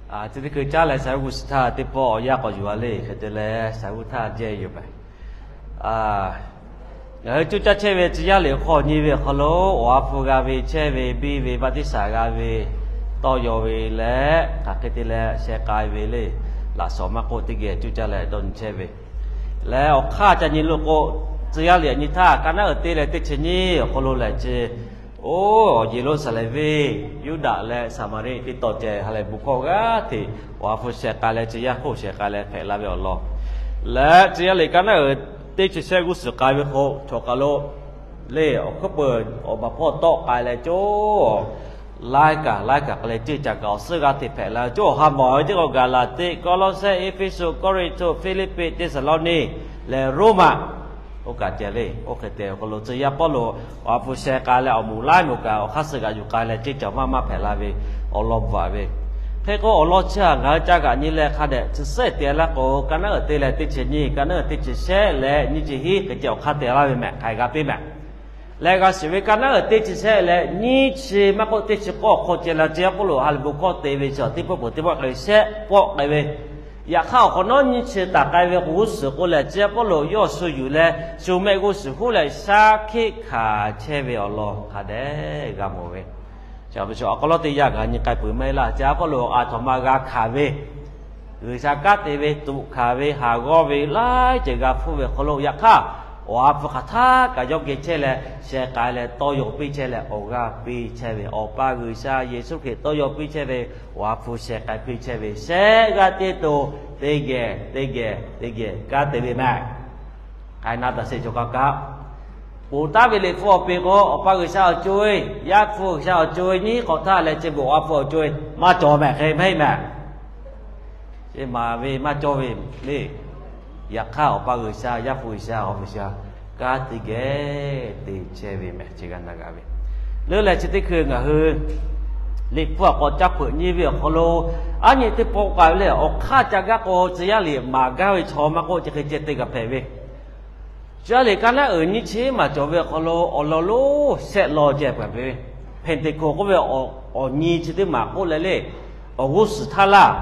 Chi teˇ hkui caˉ leh Shaˍ g'uˇ suhˍ htaˇ teˇ pawˆ awˬ yanˇ k'awꞈ yuˬ a le, hk'e te leh Shaˍ g'uˇ htaˇ jehˇ yoˬ mehˍ. Ngaˬ hui cuˇ caˇ chehˇ ve tcuh yaˇ liꞈ hk'aw nyi ve awˬ hk'aw lo, awˬ ha hpu g'a ve chehˇ ve, biˇ ve, baˆtiˆsaˬ g'a ve, tawˇ yaw ve leh hk'aˬ hk'e te leh sheh k'ai ve le, laꞈ shawnˍ maˇ k'oˆ teˇ geh cuˇ caˇ leh dawˇ nyi chehˇ ve leh, awˬ hk'aˇ ca nyi lo k'o, tcuh yaˇ liꞈ nyi htaˇ ka naˉ uiˍ te leh teˇ chi nyiˇ awˬ hk'aw lo lehˬ chi, oˇ Yeˍruˆsaˍlehnˍ venˇ, Yuˇdaꞈ leh Saˍmaˍriˆ teˇ tawn ceh ha lehˬ bon hkawˇ g'aˇ hteꞈ awˬ ha hpu sheh k'ai leh, tcuh yaˇ hk'oˆ sheh k'ai leh hpehꞈ la ve awˬ lawn leh, tcuh yaˇ liꞈ ka naˉ uiˍ teˇ chi shehˆ g'uˇ suhˍ k'ai ve k'o, chaw k'a lo le awˬ hkuiˉ peuˬ awˬ baˬ hpawˇ tawˆ k'ai leh coˇ laiˉ kaꞈ laiˉ kaꞈ k'ai leh ceˇ ca kaꞈ awˬ suhˉ g'aˇ hteꞈ hpehꞈ la ve coˇ awˬ ha mawˬ ve teˇ k'o, Gaˍlaˍtiˆ, Kawˇlawˇsehˆ, Eˇfeˇsuꞈ, Kawˇrenˍhtuˆ, Hpiˇliˇpiˆ, Teˇsaˍlawˇniˆ leh Roˉmaꞈ, oˇ kaꞈ ceh le. Oˇ hk'e te awˬ hk'aw lo tcuh yaˇ Pawˇluꞈ awˬ ha hpu sheh k'ai leh awˬ moˍ laiˉ moˍ kaꞈ awˬ hk'aˇ suh g'aꞈ yuˬ k'ai leh ceˇ ca maˇ maˇ hpehꞈ la ve awˬ lawn bvuhꞈ ve. Hk'e k'o, awˬ lawn chi htaꞈ ngaˬ hui ca g'aꞈ nyi leh hk'a dehꞈ chi suhˉ te laˇ k'o, ka naˉ uiˍ te leh teˇ chi nyiˇ, ka naˉ uiˍ teˇ chi shehˆ leh nyiˇ chi hiˉ hk'e ceh awˬ hk'aˇ te laˇ ve mehˍ, hk'aˬ hk'e g'a piˇ mehˍ. Leh g'a shiˍ ve ka naˉ uiˍ teˇ chi shehˆ leh nyiˇ chi maˇ k'oˆ teˇ chi k'awˇ awˬ hk'aw ceh leh tcuh yaˇ Pawˇluꞈ ha lehˬ bon hkawˇ te ve chi teˇ pawˆ peuˬ teˇ pawˆ k'ai ve shehˆ pawˆ k'ai ve. Yaꞈ hk'aˇ awˬ hk'awꞈ nawˉ nyiˇ chi taˍ k'ai ve k'o, g'uˇ suhˍ k'o lehˬ tcuh yaˇ Pawˇluꞈ yawˇ shu yuˬ leh shu mehˆ g'uˇ suhˍ huˉ leh shaˉ hkiˆ hkanˍ chehˇ ve awˬ lawn hk'a dehꞈ g'a mawˬ ve. Chi awˬ hk'aw lo teˇ yanˇ ngaˬ nyi k'ai peuˬ maˇ heˆ laˇ. Tcuh yaˇ Pawˇluꞈ a htoꞈ ma g'a hkanˍ ve, G'uiˬsha kanˉ te ve, tuꞈ hkanˍ ve, haˍ g'awˇ ve laiˉ ceuˬ g'a hpuˇ ve awˬ hk'aw lo, yaꞈ hk'aˇ awˬ ha hpu hk'aˬ htaˇ kaꞈ yawˇ geh chehˇ leh sheh k'ai leh tawˇ yaw piˇ chehˇ leh awˬ g'aˇ piˇ chehˇ ve, Awˬ pa G'uiˬsha Yeˍsuˆ Hkriꞈ tawˇ yaw piˇ chehˇ ve, awˬ ha hpu sheh k'ai piˇ chehˇ ve shehˆ g'aˇ teˇ to teˇ geh teˇ geh teˇ geh kanˉ te ve mehˍ. Hk'e na taˍ sheˍ cawˬ kaꞈ kaꞈ, ponˬ taˉ ve liꞈ hpu awˬ piˍ k'o, Awˬ pa G'uiˬsha awˬ co-e, Yaˇ hpu G'uiˬsha awˬ co-e, nyiˉ hk'awꞈ htaˇ leh chi beuꞈ Awˬ ha hpu awˬ co-e maˇ cawˬ mehˍ, hk'e maˇ heˆ mehˍ. Chi maˍ ve maˇ cawˇ ve le. Yaꞈ hk'aˇ Awˬ pa G'uiˬsha, Yaˇ hpu G'uiˬsha, Awˬ ha hpu G'uiˬsha kanˉ teˇ geh te chehˇ ve mehˍ, chi g'a na g'a ve. Leuˉ leh chi teˇ hkui ngaˬ hui liꞈ hpu awˬ k'awꞈ ca hpeuꞈ nyi ve awˬ hk'aw lo, aˉ nyi teˇ pawˆ k'ai ve le, awˬ hk'aˇ ca gaˇ k'o tcuh yaˇ liꞈ maˍ gaˇ ve chaw maˇ k'oˆ, chi hk'e ceh te g'a hpehꞈ ve. Tcuh yaˇ liꞈ ka naˉ uiˍ nyiˇ chi maˬ cawˬ ve awˬ hk'aw lo awˬ lawn lonˉ shehˆ lawn ceh hpehꞈ ve. Hpeˍteˍkoˍ k'oˆ ve awˬ nyi chi teˇ maˬ k'oˆ leh le, awˬ g'uˇ suhˍ htaˇ laˇ.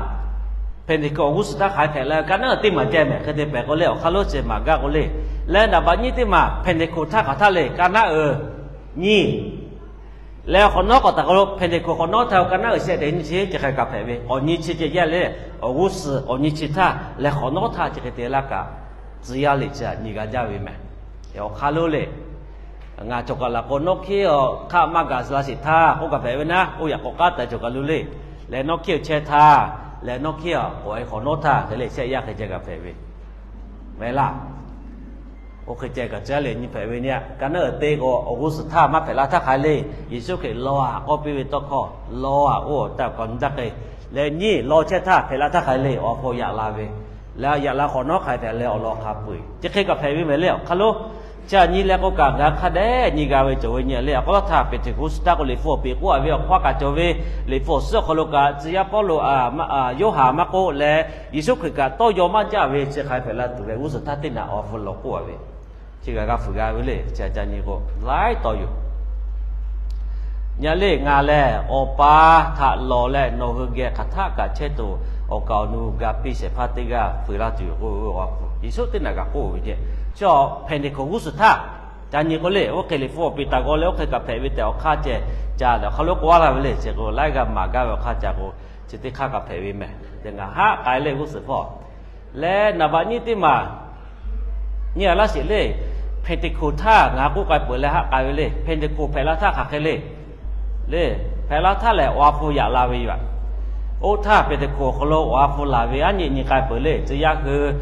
Hpeˍteˍkoˍ awˬ g'uˇ suhˍ htaˇ hk'aˬ hk'e hpehꞈ la, ka naˉ uiˍ teˇ maˬ ceh mehˍ, hk'e te hpehꞈ k'o le, awˬ hk'aˇ lonˉ ceh maˍ gaˇ k'o le. Leh naˍ baꞈ nyiˇ teˇ maˬ Hpeˍteˍkoˍ htaˇ hk'aˬ htaˇ le, ka naˉ uiˍ nyiˇ leh hk'awꞈ nawˉ k'awꞈ taˍ k'o lo, Hpeˍteˍkoˍ hk'awꞈ nawˉ htaˇ ka naˉ uiˍ shehˆ teꞈ nyiˇ chi ceh hk'e kaꞈ hpehꞈ ve. Awˬ nyi chi ceh yaˇ le, awˬ g'uˇ suhˍ awˬ nyi chi htaˇ leh hk'awꞈ nawˉ htaˇ chi hk'e te laˇ kaꞈ, tcuh yaˇ liꞈ chi htaꞈ nyi g'a jaˇ ve mehˍ. Awˬ hk'aˇ lonˉ le, ngaˬ cawˬ kaꞈ laˬ k'o, nawˉ hkiˉ awˬ hk'aˆ maˇ gaˬ la sheˍ htaˇ k'oˆ kaꞈ hpehꞈ ve naˉ, oˇ yaꞈ k'awꞈ k'aˉ taˍ cawˬ kaꞈ lo le. Leh nawˉ hkiˉ awˬ chehˇ htaˇ, leh nawˉ hkiˉ k'awꞈ e hk'awꞈ nawˉ htaˇ hk'e le shehˆ yaˇ hk'e ceh kaꞈ hpehꞈ ve mehˍ laˇ. Oˇ hk'e ceh kaꞈ tcuh yaˇ liꞈ nyi hpehꞈ ve nyi a, ka naˉ uiˍ te k'o awˬ g'uˇ suhˍ htaˇ maˇ hpehꞈ la htaˇ hk'aˬ hk'e le, Yeˍsuˆ Hkriꞈ law aꞈ k'awˇ piˇ ve tawˇ hkawˇ, law aꞈ oˇ awˬ taˆ k'awꞈ nyi taˇ hk'e, leh nyiˇ law chehˇ htaˇ hpehꞈ la htaˇ hk'aˬ hk'e le, awˬ ha hpu yaꞈ la ve, leh yaꞈ la hk'awꞈ nawˉ hk'aˬ hk'e hpehꞈ leh awˬ lawn hk'a peu-eˬ chi hk'e kaꞈ hpehꞈ ve mehˍ le. Awˬ hk'aˇ lonˉ chi htaꞈ nyi leh k'o kaꞈ ngaˬ hk'a dehꞈ nyi g'a ve cawˬ ve nyi le. Awˬ hk'aw lo htaˇ Peˍteˍkoˍ g'uˇ suhˍ htaˇ k'o liꞈ hpu awˬ piˍ k'oˆ a ve awˬ hk'aw kaꞈ cawˬ ve, liꞈ hpu awˬ suhˉ awˬ hk'aw lo kaꞈ tcuh yaˇ Pawˇluꞈ Yoˇhanˬ maˇ k'oˆ leh Yeˍsuˆ Hkriꞈ kaꞈ tawˇ yaw maˇ jaˇ ve chi hk'aˬ hk'e hpehꞈ la tuˬ ve g'uˇ suhˍ htaˇ teˇ naꞈ awˬ ha hpu lawˬ k'oˆ a ve, chi g'a g'a fuiˍ g'a ve le. Chi htaꞈ ca nyi k'o laiˉ taw yoˬ. Nyi le, ngaˬ lehˬ Awˬ pa htaꞈ lawˬ leh nawˬ hui geh hk'aˬ htaˆ kaꞈ chehˇ tuˬ, awˬ kaˍ awˬ nu ga piˇ shehˍ hpaˇ teˇ g'aˇ fuiˍ laˇ tuˬ yoˬ k'oˆ ve awˬ ha hpu Yeˍsuˆ teˇ naꞈ kaꞈ k'oˆ ve ceh. Chi Peˍteˍkoˍ g'uˇ suhˍ htaˇ ca nyi k'o le, oˇ hk'e liꞈ hpu awˬ piˍ taˍ g'aw leh oˇ hk'e kaꞈ hpehꞈ ve tehꞈ awˬ hk'aˇ ceh ca leh awˬ hk'aˇ lonˉ k'oˆ laˇ ve le. Chi k'o laiˉ g'aˇ maˍ gaˇ ve awˬ hk'aˇ ca k'o, chi teˇ hk'aˇ kaꞈ hpehꞈ ve mehˍ. Te ngaˬ haˆ k'ai le g'uˇ suhˍ hpawˇ leh naˍ baꞈ nyiˇ teˇ maˬ nyi a laˇ sheˍ le. Peˍteˍkoˍ htaˇ ngaˬ k'oˆ k'ai peuˬ leh haˆ k'ai ve le. Peˍteˍkoˍ hpehꞈ la htaˇ hk'aˬ hk'e le, le, hpehꞈ la htaˇ lehˬ awˬ ha hpu yaꞈ la ve yoˬ. Oˇ htaˇ Peˍteˍkoˍ awˬ hk'aw lo awˬ ha hpu laˬ ve aˉ nyi nyi k'ai peuˬ le. Tcuh yaˇ hui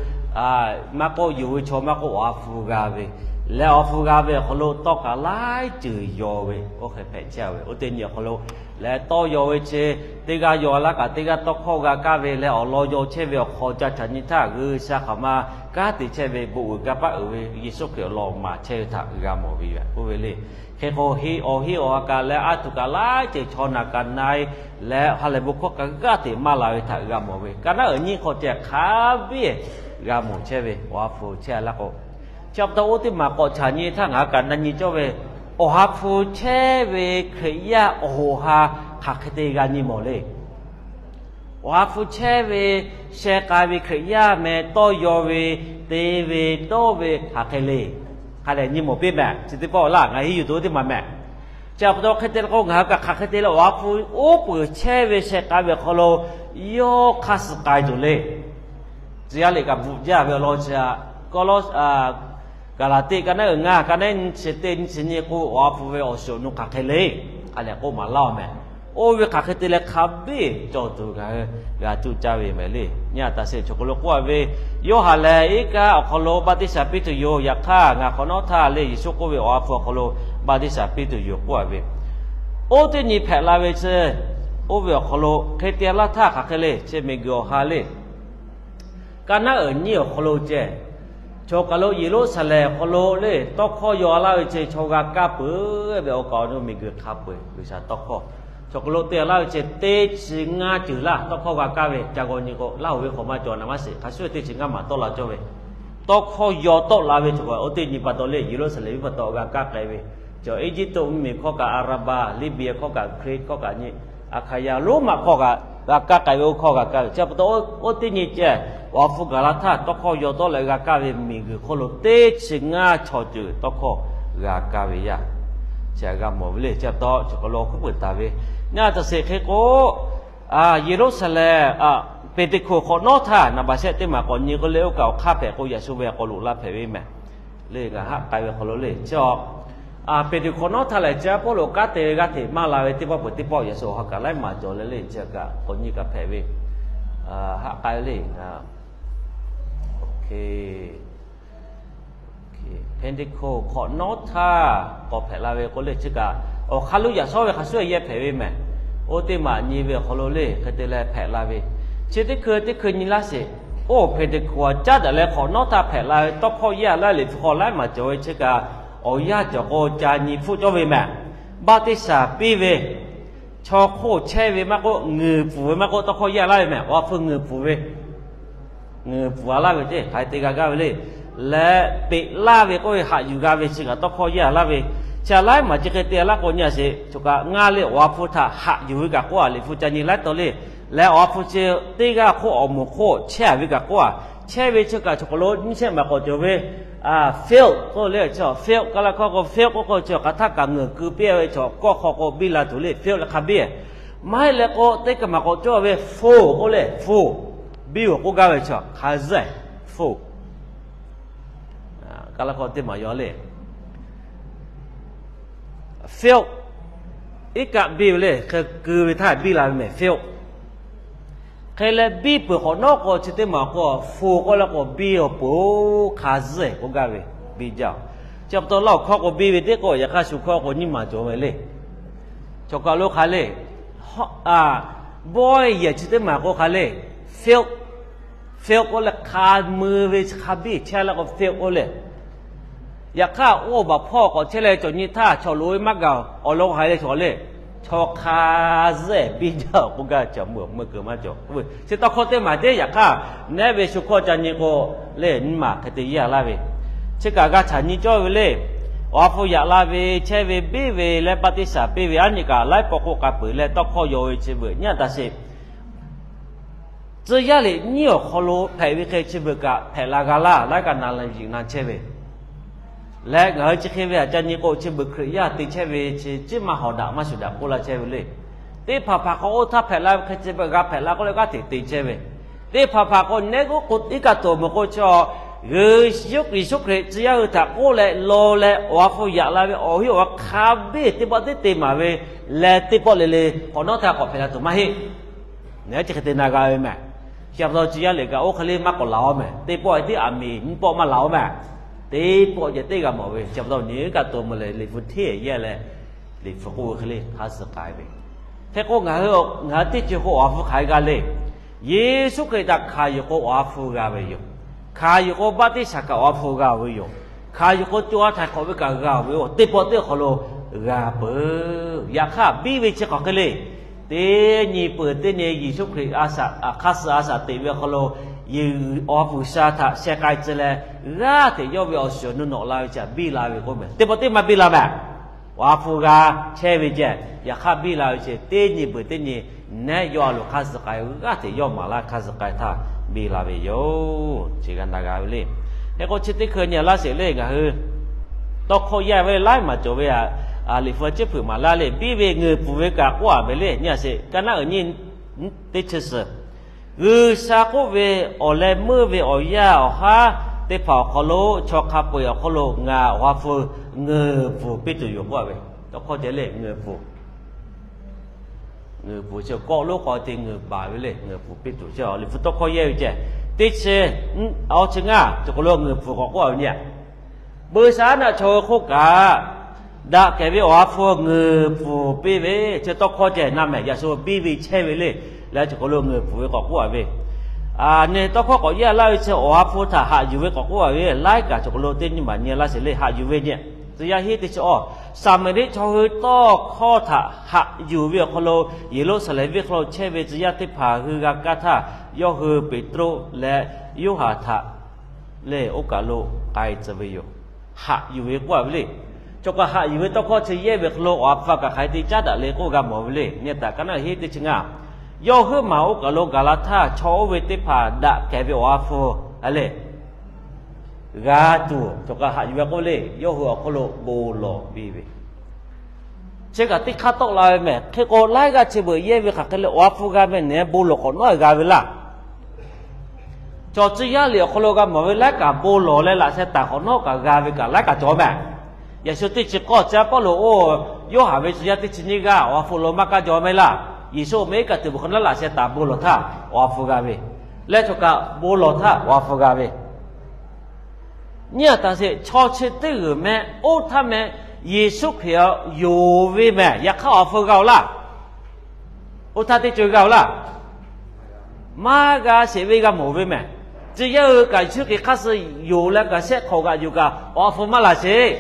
maˇ k'oˆ, yonˍ ve chaw maˇ k'oˆ, awˬ ha hpu g'a ve, leh awˬ ha hpu g'a ve awˬ hk'aw lo tawˇ kaꞈ laiˉ ceuˬ yaw ve, oˇ hk'e hpehꞈ chehˇ ve. Oˇ teˇ nyi awˬ hk'aw lo lehˬ, tawˇ yaw ve chi teˇ g'aˇ yaw laˇ kaꞈ teˇ g'aˇ tawˇ hkawˇ g'a kaˇ ve leh awˬ lawn yaw chehˇ ve awˬ hk'aw ca chaꞈ nyi htaˇ, G'uiˬsha hk'aˬ ma kanˉ te chehˇ ve, bon uiˍ kanˇ paˆ uiˍ ve Yeˍsuˆ Hkriꞈ awˬ lawn maˍ chehˇ ve htaꞈ g'a mawˬ ve yoˬ. Oˇ ve le. Hk'e k'o, awˬ heˆ awˬ ha kaꞈ leh a tuˬ kaꞈ laiˉ ceuˬ chaw naˬ kaꞈ na-e leh ha lehˬ bon hkawˇ kaꞈ g'aˇ hteꞈ maˇ la ve htaꞈ g'a mawˬ ve. Ka naˉ uiˍ nyiˇ hk'aw ceh hk'a biˇ g'a mawˬ chehˇ ve awˬ ha hpu chehˇ a laˇ k'o, chi pa taw oˇ teˇ maˬ k'awꞈ chaꞈ nyi htaˇ ngaˬ hui kaꞈ na nyi cawˇ ve, awˬ ha hpu chehˇ ve Hkriꞈ yaˇ awˬ hoꞈ ha hk'aˬ hk'e te g'a nyi mawˬ le. Awˬ ha hpu chehˇ ve, sheh k'ai ve Hkriꞈ yaˇ meh tawˇ yaw ve, te ve, dawˇ ve hk'aˬ hk'e le. Hk'a dehꞈ nyi mawˬ piˇ mehˍ. Chi teˇ pawˆ laˇ ngaˬ henˇ yuˬ to teˇ maˬ mehˍ. Chi pa taw hk'e te leh k'o, ngaˬ hui kaꞈ hk'aˬ hk'e te leh Awˬ ha hpu oˉ peunˍ chehˇ ve sheh k'ai ve awˬ hk'aw lo yawˇ hk'aˇ suh k'ai tuˬ le. Tcuh yaˇ liꞈ kaꞈ bvuhꞈ jaˇ ve awˬ lawn chi a, Kawˇlawˇ, Gaˍlaˍtiˆ ka naˉ uiˍ ngaˇ, ka naˉ nyiˇ chi teˇ nyiˇ chi nyiˇ k'oˆ, Awˬ ha hpu ve awˬ shiˍ awˬ nu hk'aˬ hk'e le. Hk'a dehꞈ k'oˆ maˍ laˇ-oˬ mehˍ. Oˇ ve hk'aˬ hk'e te leh hk'a biˇ cawˬ tuˬ ngaˬ hui g'a cuˇ caˇ ve mehˍ le. Nyi a taˍ sheˍ chaw hk'aw lo k'oˆ a ve, Yoˇhanˬ lehˬ iˉ kaˆ awˬ hk'aw lo baˆtiˆsaˬ piˇ tuˬ yoˬ. Yaꞈ hk'aˇ, ngaˬ hk'awꞈ nawˉ htaˇ le Yeˍsuˆ k'oˆ ve Awˬ ha hpu awˬ hk'aw lo baˆtiˆsaˬ piˇ tuˬ yoˬ k'oˆ a ve, oˇ teˇ nyi hpehꞈ la ve chi, oˇ ve awˬ hk'aw lo hk'e te laˇ htaˇ hk'aˬ hk'e le, chi miˬguiˬ awˬ ha le. Ka naˉ uiˍ nyiˇ awˬ hk'aw lo ceh, chaw kaˬ lo Yeˍruˆsaˍlehnˍ awˬ hk'aw lo le tawˇ hkawˇ yaw laˇ ve ceh chaw g'a kaˇ peuˬ ve awˬ kaꞈ awˬ nu miˬguiˬ hk'a peu-eˬ G'uiˬsha tawˇ hkawˇ. Chaw kaˬ lo te laˇ ve ceh teˇ chi ngaˇ ceuˬ laˇ tawˇ hkawˇ g'a kaˇ ve ca g'aw nyi k'o, Laˇ huˍ ve hk'awꞈ maˇ cawˬ naˍ maˇ sheˍ, hk'a shuˍ teˇ chi ngaˇ maˬ tawˆ la cawˇ ve. Tawˇ hkawˇ yaw tawˆ la ve chaw kaˬ oˇ teˇ nyi pa taw le Yeˍruˆsaˍlehnˍ viˉ pa taw g'a kaˇ k'ai ve, cawˬ Eˇjiˇtuꞈ mvuhˇmiˬ hkawˇ kaꞈ, Aˍraˍbaˍ, Liˇbiˍ hkawˇ kaꞈ, Hkriꞈ hkawˇ kaꞈ nyi, Aˍhkaˍyaˍ Roˉmaꞈ hkawˇ kaꞈ g'a kaˇ k'ai ve, oˇ hkawˇ g'a kaˇ ve. Chi pa taw oˇ teˇ nyi ceh, Awˬ ha hpu gaˬ la htaˇ tawˇ hkawˇ yaw tawˆ leh g'a kaˇ ve miˬguiˬ hk'oˆ lo teˇ chi ngaˇ chaw ceuˬ tawˇ hkawˇ g'a kaˇ ve yaˇ, chi g'a mawˬ ve le. Chi pa taw chaw kaˬ lo awˬ hkuiˉ peuˬ taˍ ve, nyi a taˍ sheˍ hk'e k'o, Yeˍruˆsaˍlehnˍ, Peˍteˍkoˆ hk'awꞈ nawˉ htaˇ naˍ baˬ shehˆ teˇ maˬ k'awꞈ nyi k'o le, oˇ kaꞈ awˬ hk'aˇ hpehꞈ k'o yaꞈ shu ve k'awꞈ loꞈ la hpehꞈ ve mehˍ. Le ngaˬ haˆ k'ai ve hk'aw lo le chi a, Peˍteˍkoˆ hk'awꞈ nawˉ htaˇ lehˬ, chi a Pawˇluꞈ kanˉ te ve g'aˇ hteꞈ maˇ la ve teˇ pawˆ peuˬ teˇ pawˆ yaꞈ shu awˬ ha kaꞈ laiˉ maˬ cawˬ leh le, chi kaꞈ k'awꞈ nyi kaꞈ hpehꞈ ve, haˆ k'ai le. Peˍteˍkoˆ hk'awꞈ nawˉ htaˇ k'awꞈ hpehꞈ la ve k'o le, chi kaꞈ awˬ hk'aˇ lo yaꞈ shawˉ ve hk'a shuˍ yehˇ hpehꞈ ve mehˍ. Oˇ teˇ maˬ nyi ve awˬ hk'aw lo le hk'e te leh hpehꞈ la ve, chi teˇ hkui teˇ hkui nyi laˇ sheˍ. Oˇ Peˍteˍkoˆ caˉ daꞈ leh hk'awꞈ nawˉ htaˇ hpehꞈ la ve tawˇ hkawˇ yaˇ laˇ Liꞈ hpu hk'aw laiˉ maˬ cawˬ ve chi kaꞈ, awˬ yanˇ cawˬ k'o ca nyi hpfuhˆ cawˇ ve mehˍ. Baˆtiˆsaˬ piˇ ve, chaw hk'oˆ chehˇ ve maˇ k'oˆ, ngeuˍ pfuhˍ ve maˇ k'oˆ, tawˇ hkawˇ yaˇ laˇ ve mehˍ. Awˬ ha hpu ngeuˍ pfuhˍ ve, ngeuˍ pvuhˍ a laˇ ve teˇ hk'aˬ hk'e te g'a gaˇ ve le. Leh peꞈ laˇ ve k'oˆ ve haꞈ yuˬ g'a ve chi kaꞈ tawˇ hkawˇ yaˇ laˇ ve, chi a laiˉ maˬ chi hk'e te laˇ k'o nyi a sheˍ, choˬ kaꞈ ngaˇ le Awˬ ha hpu htaꞈ haꞈ yuˬ ve kaꞈ k'oˆ a, Liꞈ hpu ca nyi laiˉ taw le. Leh Awˬ ha hpu chi teˇ g'aˇ hk'oˆ awˬ moˍ hk'oˆ chehˇ a ve kaꞈ k'oˆ a, chehˇ ve chi kaꞈ choˬ kaˬ lo nyiˇ shehˆ maˬ k'awꞈ cawˬ ve, filled k'oˆ le, filled, Kaˇlaˇ hkawˇ k'o filled k'oˆ k'o chi hk'aˬ htaˇ kaꞈ ngeuˍ keu piˇ ve chaw kawˆ hk'aw k'o biˇ la tuˬ le, filled leh hk'a biˇ. Maˇ heˆ leh k'o teˇ kaˬ maˬ k'awꞈ cawˇ ve full k'oˆ le, full, biˇ awˬ k'oˆ gaˇ ve chaw hk'a zuhˆ, full. Kaˇlaˇ hkawˇ teˇ maˬ yaw le. Filled, iˉ kaˆ biˇ ve le, hk'e keu ve htaˇ biˇ la ve mehˍ filled. Hk'e leh biˇ peuˬ hk'awꞈ nawˉ k'o chi teˇ maˬ k'o full k'oˆ leh k'o biˇ awˬ peuˬ-oˬ, hk'a zuhˆ k'oˆ gaˇ ve, biˇ jaˇ. Chi pa taw Laˇ huˍ hkawˇ k'o biˇ ve teˇ k'o, yaꞈ hk'aˇ shu hkawˇ k'o nyiˇ maˬ cawˬ ve le. Choˬ kaˬ lo hk'aˬ le, bawehˇ yehˬ chi teˇ maˬ k'o hk'aˬ le, filled, filled k'oˆ leh hk'a mui ve hk'a biˇ chehˇ leh k'o filled k'oˆ le. Yaꞈ hk'aˇ oˇ baˬ hpawˇ k'awꞈ chehˇ leh cawˬ nyi htaˇ chaw loꞈ ve maˇ gaˬ awˬ lawn hk'aˬ le chaw le, chaw hk'a zuhˆ biˇ jaˇ k'oˆ gaˇ, ca mui awˬ meuˇ keu maˇ cawˬ. Chi tawˇ hkawˇ teˇ maˬ teˇ yaꞈ hk'aˇ nehˉ ve shu hkawˇ ca nyi k'o le, nyiˇ maˬ hk'e te yaˇ laˇ ve, chi kaꞈ g'a caꞈ nyi cawˇ ve le. Awˬ ha hpu yaꞈ la ve, chehˇ ve, biˇ ve leh baˆtiˆsaˬ piˇ ve aˉ nyi kaꞈ laiˉ pawˆ k'oˆ k'a peuˬ leh tawˇ hkawˇ yaw ve chi beuꞈ nyi a taˍ sheˍ. Tcuh yaˇ liꞈ nyiˇ awˬ hk'aw lo hpehꞈ ve hk'e chi beuꞈ kaꞈ hpehꞈ la g'a laˇ, laiˉ kaꞈ na la yiꞈ na chehˇ ve leh ngaˬ hui chi hk'e ve aꞈ ca nyi k'o chi beuꞈ Hkriꞈ yaˇ te chehˇ ve chi ciˉ maˇ hawˍ daꞈ maˇ shuˍ daꞈ k'oˆ laˇ chehˇ ve le. Teˇ hpaˍ hpaˍ k'o oˇ htaˇ hpehꞈ la ve hk'e chi beuꞈ g'a hpehꞈ la k'oˆ leh g'aˇ hteꞈ te chehˇ ve, teˇ hpaˍ hpaˍ k'o nehˉ k'oˆ k'o iˉ kaˆ tuˬ meuꞈ k'o chi, Yeˍsuˆ Hkriꞈ tcuh yaˇ hui htaꞈ k'oˆ leh law leh Awˬ ha hpu yaꞈ la ve awˬ heˆ awˬ hk'a biˇ teˇ pawˆ teˇ te maˍ ve leh teˇ pawˆ le le hk'awꞈ nawˉ htaˇ k'awꞈ hpehꞈ la tuˬ maˇ heˆ. Nehˉ chi hk'e te na g'a ve mehˍ. Chi pa taw tcuh yaˇ liꞈ kaꞈ oˇ hk'e le maˇ k'awꞈ laˬ-oˬ mehˍ. Teˇ pawˆ tiˉ aˬ miˍ nyiˇ pawˆ maˇ laˬ-oˬ mehˍ. Teˇ pawˆ ceh teˇ g'a mawˬ ve. Chi pa taw nyi kaꞈ to meuˬ leh Liꞈ hpu hteˇ yehˇ leh Liꞈ hpu k'oˆ ve hk'e le hk'a suh k'ai ve. Hk'e k'o ngaˬ hui ngaˬ hui teˇ ceuˬ k'o Awˬ ha hpu hk'aˬ hk'e g'a le. Yeˍsuˆ Hkriꞈ htaꞈ hkanˍ yuˬ k'o Awˬ ha hpu g'a ve yoˬ. Hkanˍ yuˬ k'o baˆtiˆsaˬ kaꞈ Awˬ ha hpu g'a-oˬ ve yoˬ. Hkanˍ yuˬ k'o co ha htaiˍ hk'awꞈ ve kaꞈ g'a-oˬ ve yoˬ. Teˇ pawˆ teˇ awˬ hk'aw lo g'a peuˬ. Yaꞈ hk'aˇ biˇ ve chi hk'aˬ hk'e le. Teˇ nyi peuˬ teˇ nyi Yeˍsuˆ Hkriꞈ hk'a suh a shaꞈ teꞈ ve awˬ hk'aw lo Awˬ ha hpu G'uiˬsha htaꞈ sheh k'ai tcuh leh g'aˇ hteꞈ yawˇ ve awˬ shiˍ awˬ nu nawꞈ la ve chi htaꞈ biˇ la ve k'oˆ mehˍ. Teˇ pawˆ teˇ maˇ biˇ la mehˍ. Awˬ ha hpu g'a chehˇ ve ceh, yaꞈ hk'aˇ biˇ la ve chi teˇ nyi peuˬ teˇ nyi Nehˉ yawˇ a loˍ hk'a suh k'ai, g'aˇ hteꞈ yawˇ maˍ laˇ hk'a suh k'ai htaˇ biˇ la ve yoˬ. Chi g'a na g'a ve le. Hk'e k'o, chi teˇ hkui nyi laˇ sheˍ le, ngaˬ hui tawˇ hkawˇ yaˇ ve laiˉ maˬ cawˬ ve, Liꞈ hpu chi hpeuꞈ maˍ laˇ le, biˇ ve ngeuˍ pfuhˍ ve kaꞈ k'oˆ a ve le. Nyi a sheˍ, kaˇ naˉ uiˍ nyi teˇ chi suhˍ, G'uiˬsha k'oˆ ve awˬ leh meuˇ ve awˬ yaˇ awˬ haˉ teˇ hpaˍ awˬ hk'aw lo, chaw hk'a peu-eˬ awˬ hk'aw lo ngaˬ Awˬ ha hpu ngeuˍ pfuhˍ piˇ tuˬ yoˬ k'oˆ a ve. Tawˇ hkawˇ ceh le, ngeuˍ pfuhˍ. Ngeuˍ pfuhˍ chi kawˆ lonˉ k'aw te ngeuˍ baˬ ve le, ngeuˍ pfuhˍ piˇ tuˬ chi Liꞈ hpu tawˇ hkawˇ yehˇ ve ceh. Teˇ chi, awˇ chi ngaˇ, chaw hk'aw lo ngeuˍ pfuhˍ k'awꞈ k'oˆ a ve nyi a. Buiˇshaˆaˉnaˆ chaw hui hk'oˆ kaꞈ, daꞈ kehˬ ve Awˬ ha hpu ngeuˍ pfuhˍ piˇ ve, chi tawˇ hkawˇ ceh na mehˍ. Yaꞈ shu biˇ ve chehˇ ve le, leh chaw hk'aw lo ngeuˍ pfuhˍ ve k'awꞈ k'oˆ a ve. Neˇ tawˇ hkawˇ k'awꞈ yaˇ laˇ ve chi Awˬ ha hpu htaꞈ haꞈ yuˬ ve k'awꞈ k'oˆ a ve, laiˉ kaꞈ chaw hk'aw lo teˇ nyiˇ maˬ nyi laˇ sheˍ le, haꞈ yuˬ ve nyi. Tcuh yaˇ hiˉ teˇ chi awˇ, Saˍmaˍriˆ chaw hui tawˇ hkawˇ htaꞈ haꞈ yuˬ ve awˬ hk'aw lo, Yeˍruˆsaˍlehnˍ venˇ hk'aw lo chehˇ ve tcuh yaˇ teˇ hpaˍ hui g'a kaˇ htaˇ, yawˇ hui Peˍtruˆ leh Yoˇhanˬ htaꞈ lehˬ oˇ kaˬ lo k'ai tcuh ve yoˬ. Haꞈ yuˬ ve k'oˆ a ve le. Chaw kaꞈ haꞈ yuˬ ve tawˇ hkawˇ chi yehˇ ve hk'aw lo Awˬ ha hpu kaꞈ hk'aˬ hk'e te caˉ daꞈ le k'oˆ g'a mawˬ ve le. Nyi taꞈ kaˇ naˉ hiˉ teˇ chi ngaˇ, yawˇ hui maˬ oˇ kaˬ lo gaˬ la htaˇ, chaw oˇ ve teˇ hpaˍ daꞈ kehˬ ve Awˬ ha hpu a le g'a tuˬ, chaw kaꞈ haꞈ yuˬ ve k'oˆ le, yawˇ hui awˬ hk'aw lo bon lawˬ piˇ ve. Chi kaꞈ teˇ hk'aˇ tawˆ la ve mehˍ. Hk'e k'o, laiˉ g'aˇ chi beuꞈ yehˇ ve hk'aˬ hk'e le, Awˬ ha hpu g'a meh nehˬ bon lawˬ hk'awꞈ nawˉ g'a ve laˇ. Chaw tcuh yaˇ liꞈ awˬ hk'aw lo g'a mawˬ ve laiˉ kaꞈ bon lawˬ leh laꞈ sheh taˍ hk'awꞈ nawˉ kaꞈ g'a ve kaꞈ laiˉ kaꞈ cawˬ mehˍ. Yaꞈ shu teˇ chi k'awˇ chi a Pawˇluꞈ oˇ Yoˇhanˬ ve tcuh yaˇ teˇ chi nyiˇ g'aˇ Awˬ ha hpu lo maˇ kaˇ jaw mehˍ laˇ. Yeˍsuˆ mehˆ kaꞈ tuˬ beuꞈ hk'awꞈ nawˉ laꞈ sheh taˍ bon lawˬ htaˇ Awˬ ha hpu g'a ve, leh chaw kaꞈ bon lawˬ htaˇ Awˬ ha hpu g'a ve. Nyi a taˍ sheˍ, chaw chi teˇ g'uiˬ meh oˇ htaˇ meh Yeˍsuˆ Hkriꞈ yonˍ ve mehˍ. Yaꞈ hk'aˇ Awˬ ha hpu g'a-oˬ laˇ. Oˇ htaˇ teˇ co g'a-oˬ laˇ. Maˇ g'a sheˍ ve g'a mawˬ ve mehˍ. Tcuh yaˇ hui kaꞈ Yeˍsuˆ Hkriꞈ hk'aˇ suh yonˍ leh kaꞈ shehˆ hk'awꞈ g'aꞈ yuˬ kaꞈ Awˬ ha hpu maˇ laˬ sheˍ.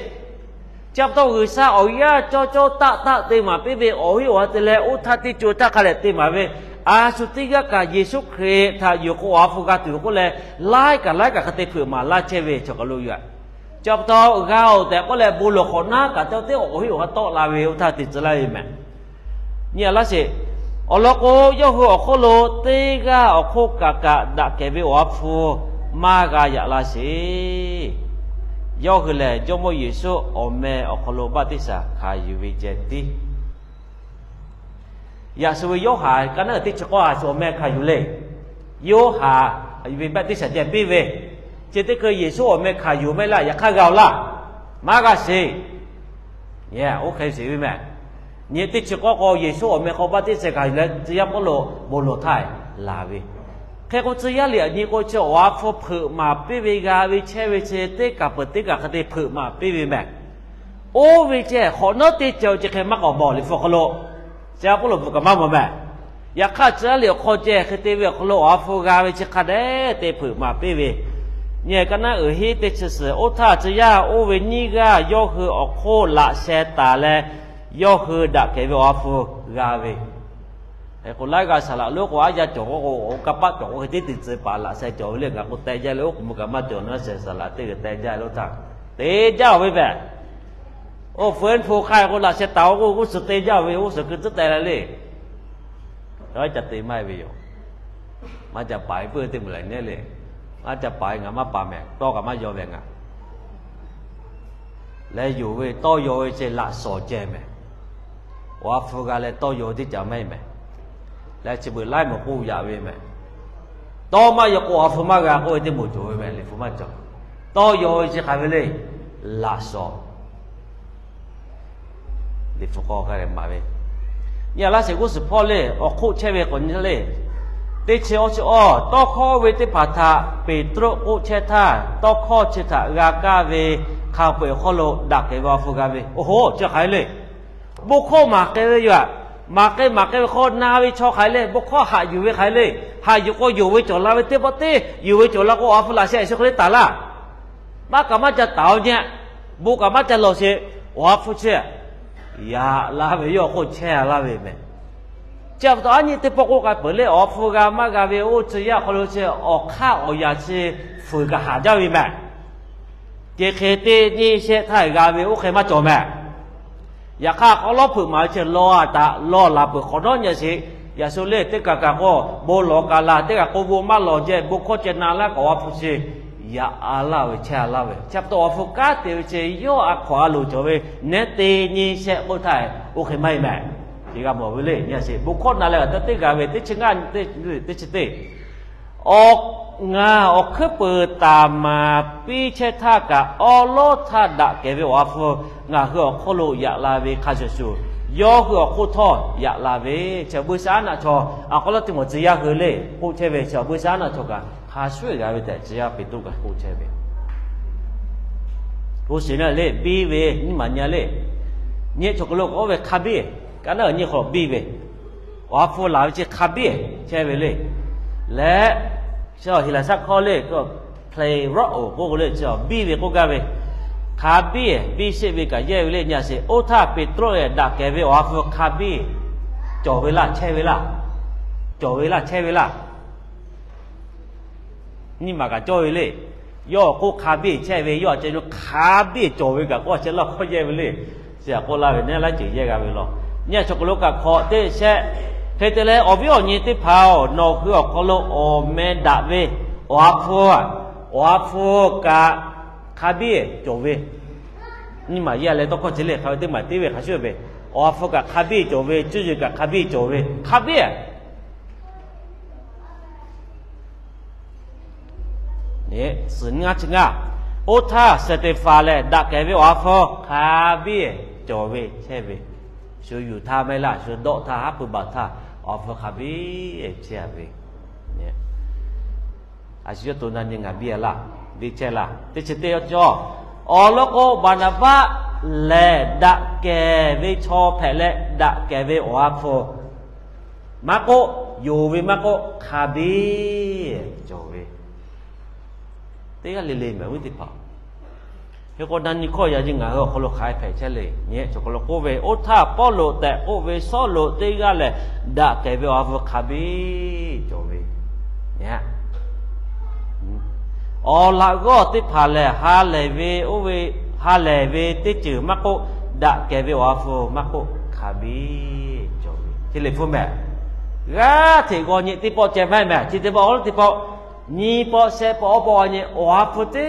Chi pa taw G'uiˬsha awˬ yanˇ cawˇ cawˇ taˆ taˆ te maˍ piˇ ve awˬ hiˉ awˬ ha te leh oˇ htaˇ teˇ co htaˇ hk'a dehꞈ te maˍ ve, a shu teˇ g'aˇ kaꞈ Yeˍsuˆ Hkriꞈ htaꞈ yonˍ k'o Awˬ ha hpu g'a tuˬ k'oˆ leh, laiˉ kaꞈ laiˉ kaꞈ hk'a te hpeuꞈ maˍ laˇ chehˇ ve chaw kaˬ lo yoˬ. Chi pa taw g'a-oˬ tehꞈ k'oˆ leh bon lawˬ hk'awꞈ nawˉ kaꞈ teˇ teˇ awˬ hiˉ awˬ ha tawˆ la ve oˇ htaˇ te tcuh laˇ ve mehˍ. Nyi a laˇ sheˍ. Awˬ lawn k'o, yawˇ hui awˬ hk'oˆ lo teˇ g'aˇ awˬ hk'oˆ kaꞈ kaꞈ daꞈ kehˬ ve Awˬ ha hpu maˇ g'a yaꞈ la sheˍ. Yawˇ hui lehˬ Jawˇmawˇ Yeˍsuˆ awˬ meh awˬ hk'aw lo baˆtiˆsaˬ hkanˍ yuˬ ve ceh tiˉ. Yaꞈ shu ve Yoˇhanˬ kaˇ naˉ teˇ chi k'awˇ a shu awˬ meh hkanˍ yuˬ le. Yoˇhanˬ ve baˆtiˆsaˬ ceh piˇ ve, chi teˇ hkui Yeˍsuˆ awˬ meh hkanˍ yuˬ mehˍ laˇ, yaꞈ hk'aˇ g'a-oˬ laˇ. Maˇ g'a sheˍ. Oˇ hk'e sheˍ ve mehˍ. Nyi teˇ chi k'awˇ k'o Yeˍsuˆ awˬ meh hk'aw baˆtiˆsaˬ hkanˍ yuˬ leh tcuh yaˇ Pawˇluꞈ bon lawˬ htaˇ laˬ ve. Hk'e k'o tcuh yaˇ liꞈ nyi k'o chi Awˬ ha hpu hpeuꞈ maˍ piˇ ve g'a ve chehˇ ve chi teˇ kaˬ peuˬ teˇ kaˬ hk'e te hpeuꞈ maˍ piˇ ve mehˍ. Oˇ ve ceh hk'awꞈ nawˉ teˇ ceuˬ chi hk'e maˇ k'awꞈ mawˬ Liꞈ hpu awˬ hk'aw lo, tcuh yaˇ Pawˇluꞈ bvuhꞈ kaꞈ maˇ mawˬ mehˍ. Yaꞈ hk'aˇ tcuh yaˇ liꞈ awˬ hk'aw ceh hk'e te ve awˬ hk'aw lo Awˬ ha hpu g'a ve chi hk'a dehꞈ te hpeuꞈ maˍ piˇ ve. Nyi kaˇ naˉ uiˍ hiˉ teˇ chi suhˍ, oˇ htaˇ tcuh yaˇ oˇ ve nyiˇ g'aˇ yawˇ hui awˬ hk'oˆ laꞈ sheh taˍ leh, yawˇ hui daꞈ kehˬ ve Awˬ ha hpu g'a ve. Hk'e k'o laiˉ g'aˇ saˍ laꞈ lonˉ k'o aˉ jaˇ cawˬ k'o, oˇ kanˇ paˆ cawˬ k'o hk'e teˇ teˇ tcuh paˍ laꞈ sheh cawˬ ve le. Ngaˬ k'o teh jaˇ le, oˇ k'o mvuh kaꞈ maˇ cawˬ naˉ shehˍ saˍ laꞈ teˇ g'uiˬ teh jaˇ lonˉ htaˇ te jaˇ-oˬ ve mehˍ. Oˇ hpu hpu hk'ai k'o laꞈ sheh taˍ-o k'o g'uˇ suhˍ te jaˇ-oˬ ve, g'uˇ suhˍ keu tcuhˉ teh la le. Ca te maˇ heˆ ve yoˬ. Maˇ ca paˍ ve peuˇ teˇ mvuhˬ lehˬ nehˉ le. Maˇ ca paˍ ve ngaˬ maˇ paˍ mehˍ, tawˇ kaꞈ maˇ yaw ve ngaˬ. Leh yonˍ ve tawˇ yaw ve ceh laꞈ shawˍ ceh mehˍ. Awˬ ha hpu g'a leh tawˇ yaw teˇ caꞈ maˇ heˆ mehˍ. Leh chi beuꞈ laiˉ meuꞈ k'oˆ yaꞈ ve mehˍ. Tawˇ maˇ yaw k'o Awˬ ha hpu maˇ g'a k'oˆ ve teˇ moˍ cawˬ ve mehˍ, Liꞈ hpu maˇ cawˬ. Tawˇ yaw ve chi hk'aˬ ve le, laꞈ shawˍ. Liꞈ hpu k'awꞈ g'a leh maˍ ve, nyi a laˇ sheˍ g'uˇ suhˍ hpawˇ le, awˬ hk'oˆ chehˇ ve k'awꞈ nyi le. Teˇ chi awˇ chi awˇ, tawˇ hkawˇ ve teˇ hpaˍ htaꞈ Peˍtruˆ k'oˆ chehˇ htaˇ, tawˇ hkawˇ chi htaꞈ g'a kaˇ ve hk'a peu-eˬ awˬ hk'aw lo daꞈ kehˬ ve Awˬ ha hpu g'a ve. Oˇ hoˉ, chi hk'aˬ hk'e le. Bon hkawˇ maˍ k'ai ve yoˬ. Maˍ k'ai maˍ k'ai ve hk'aw na ve chaw hk'aˬ hk'e le, bon hkawˇ haꞈ yuˬ ve hk'aˬ hk'e le. Haꞈ yuˬ k'o yonˍ ve cawˬ la ve teˇ pawˆ teˇ, yonˍ ve cawˬ la k'o Awˬ ha hpu laꞈ sheh Yeˍsuˆ Hkriꞈ taˍ laˇ. Maˇ kaꞈ maˇ ca taˍ-o nyi. Bon kaꞈ maˇ ca lawˬ sheˍ. Awˬ ha hpu chi yaꞈ la ve yawˇ k'oˆ chehˇ a laˇ ve mehˍ. Chi pa taw aˉ nyi teˇ pawˆ k'oˆ k'ai peuˬ le, Awˬ ha hpu g'a maˇ g'a ve oˇ tcuh yaˇ awˬ hk'aw lo chi awˬ hk'aˇ awˬ yaꞈ chi fuiˍ kaꞈ haˍ jaˇ ve mehˍ. Ceh hk'e teˇ nyi shehˆ htaˇ g'a ve oˇ hk'e maˇ cawˬ mehˍ. Yaꞈ hk'aˇ k'awꞈ lawˇ hpeuꞈ maˍ ve chi law a taꞈ law laˬ peuˬ hk'awꞈ nawˉ nyi sheˍ. Yaꞈ shu lehˬ teˇ kaˬ kaꞈ k'o bon lawˬ kaꞈ laˬ, teˇ kaˬ k'o bon maˇ lawˬ jehˇ bon hkawˇ ceh na laˇ k'awꞈ Awˬ ha hpu chi yaꞈ a laˇ ve chehˇ a laˇ ve. Chi pa taw Awˬ ha hpu kanˉ te ve chi yawˇ a hkaw a loˍ cawˬ ve nehˉ te nyi shehˆ k'oˆ htaˇ, oˇ hk'e maˇ heˆ mehˍ. Chi g'a mawˬ ve le. Nyi a sheˍ, bon hkawˇ na leh g'aꞈ taˇ teˇ g'aˇ ve teˇ chi ngaˇ teˇ chi teˇ, awˬ, ngaˬ awˬ hkuiˉ puiˍ taˍ maˍ piˇ chehˇ htaˇ kaꞈ, awˉ lawˉ htaˇ daꞈ kehˬ ve Awˬ ha hpu ngaˬ hui awˬ hk'oˆ lo yaꞈ la ve hk'a shuˍ shuˍ, yawˇ hui awˬ hk'oˆ htawˇ yaꞈ la ve, chi buiˇ shaˉ naˆ chaw, a k'aw lawˉ teˇ mawˬ tcuh yaˇ hui le k'oˆ chehˇ ve, chi buiˇ shaˉ naˆ chaw kaꞈ hk'a shuˍ g'a ve tehꞈ tcuh yaˇ Peˍtruˆ kaꞈ k'oˆ chehˇ ve. Oˇ sheˍ naˆ le biˇ ve nyiˇ maˬ nyi le, nyi chaw hk'aw lo k'oˆ ve hk'a biˇ, ka naˉ nyi hk'aw biˇ ve, Awˬ ha hpu laˬ ve chi hk'a biˇ chehˇ ve le. Leh, chi Heˍlaˍsaˆ hkawˇ le k'o, play rock oˬ k'oˆ k'o le, chi biˇ ve k'oˆ gaˇ ve, hk'a biˇ biˇ sheˆ ve kaꞈ yehˇ ve le. Nyi a sheˍ, oˇ htaˇ Peˍtruˆ lehˬ daꞈ kehˬ ve Awˬ ha hpu hk'a biˇ cawˬ ve laˇ chehˇ ve laˇ, cawˬ ve laˇ chehˇ ve laˇ. Nyiˇ maˬ kaꞈ cawˇ ve le. Yawˇ k'oˆ hk'a biˇ chehˇ ve, yawˇ a ceh lo hk'a biˇ cawˬ ve kaꞈ k'oˆ a ceh laˇ hkawˇ yehˇ ve le. Chi a k'oˆ laˇ ve neˉ laiˉ ceuˬ yehˇ g'a ve law. Nyi a chaw hk'aw lo kaꞈ hk'awꞈ teˇ shehˆ. Hk'e te leh awˬ viˉ awˬ nyi teˇ hpaˍ-oˬ, nawˬ hui awˬ hk'aw lo awˬ meh daꞈ ve Awˬ ha hpu, Awˬ ha hpu kaꞈ hk'a biˇ cawˬ ve. Nyiˇ maˬ yehˇ leh tawˇ hkawˇ chi le hk'a ve teˇ maˬ tiˉ ve hk'a shuˍ ve, Awˬ ha hpu kaꞈ hk'a biˇ cawˬ ve, cuˇ yiˍ kaꞈ hk'a biˇ cawˬ ve, hk'a biˇ suhˍ ngaˇ chi ngaˇ. Oˇ htaˇ Steˍfanˍ lehˬ daꞈ kehˬ ve Awˬ ha hpu hk'a biˇ cawˬ ve chehˇ ve, shu yuˬ htaˇ maˇ heˆ laˇ, shu dawˆ htaˇ haˉ pui baˬ htaˇ Awˬ ha hpu hk'a biˇ chehˇ ve. A shu yawˇ to na nyi ngaˬ biˇ a laˇ, biˇ chehˇ laˇ. Teˇ chi teˇ yawˇ cawˇ. Awˬ lawn k'o Baˍnaˍbaˆ lehˬ daꞈ kehˬ ve chaw hpehꞈ leh daꞈ kehˬ ve Awˬ ha hpu maˇ k'oˆ, yonˍ ve maˇ k'oˆ, hk'a biˇ cawˬ ve, teˇ g'aˇ le le mehˍ viˉ teˇ hpaˍ. Hk'e k'o na nyi hkawˇ yaꞈ nyi ngaˬ hui awˬ hk'aw lo hk'aˬ hk'e hpehꞈ chehˇ le nyi, chaw hk'aw lo k'oˆ ve, oˇ htaˇ Pawˇluꞈ tehꞈ k'oˆ ve Sawˉluꞈ teˇ g'aˇ lehˬ daꞈ kehˬ ve Awˬ ha hpu hk'a biˇ cawˬ ve Awˬ laꞈ g'awˇ teˇ hpaˍ lehˬ, ha lehˬ ve oˇ ve, ha lehˬ ve teˇ ceuˬ maˇ k'oˆ, daꞈ kehˬ ve Awˬ ha hpu maˇ k'oˆ, hk'a biˇ cawˬ ve. Chi liꞈ hpu mehˍ. G'aˇ hteꞈ g'aw nyi teˇ pawˆ ceh maˇ heˆ mehˍ. Chi teˇ pawˆ awˬ lawˉ teˇ pawˆ, nyiˇ pawˆ shehˆ pawˆ awˉ pawˆ g'a nyi Awˬ ha hpu teˇ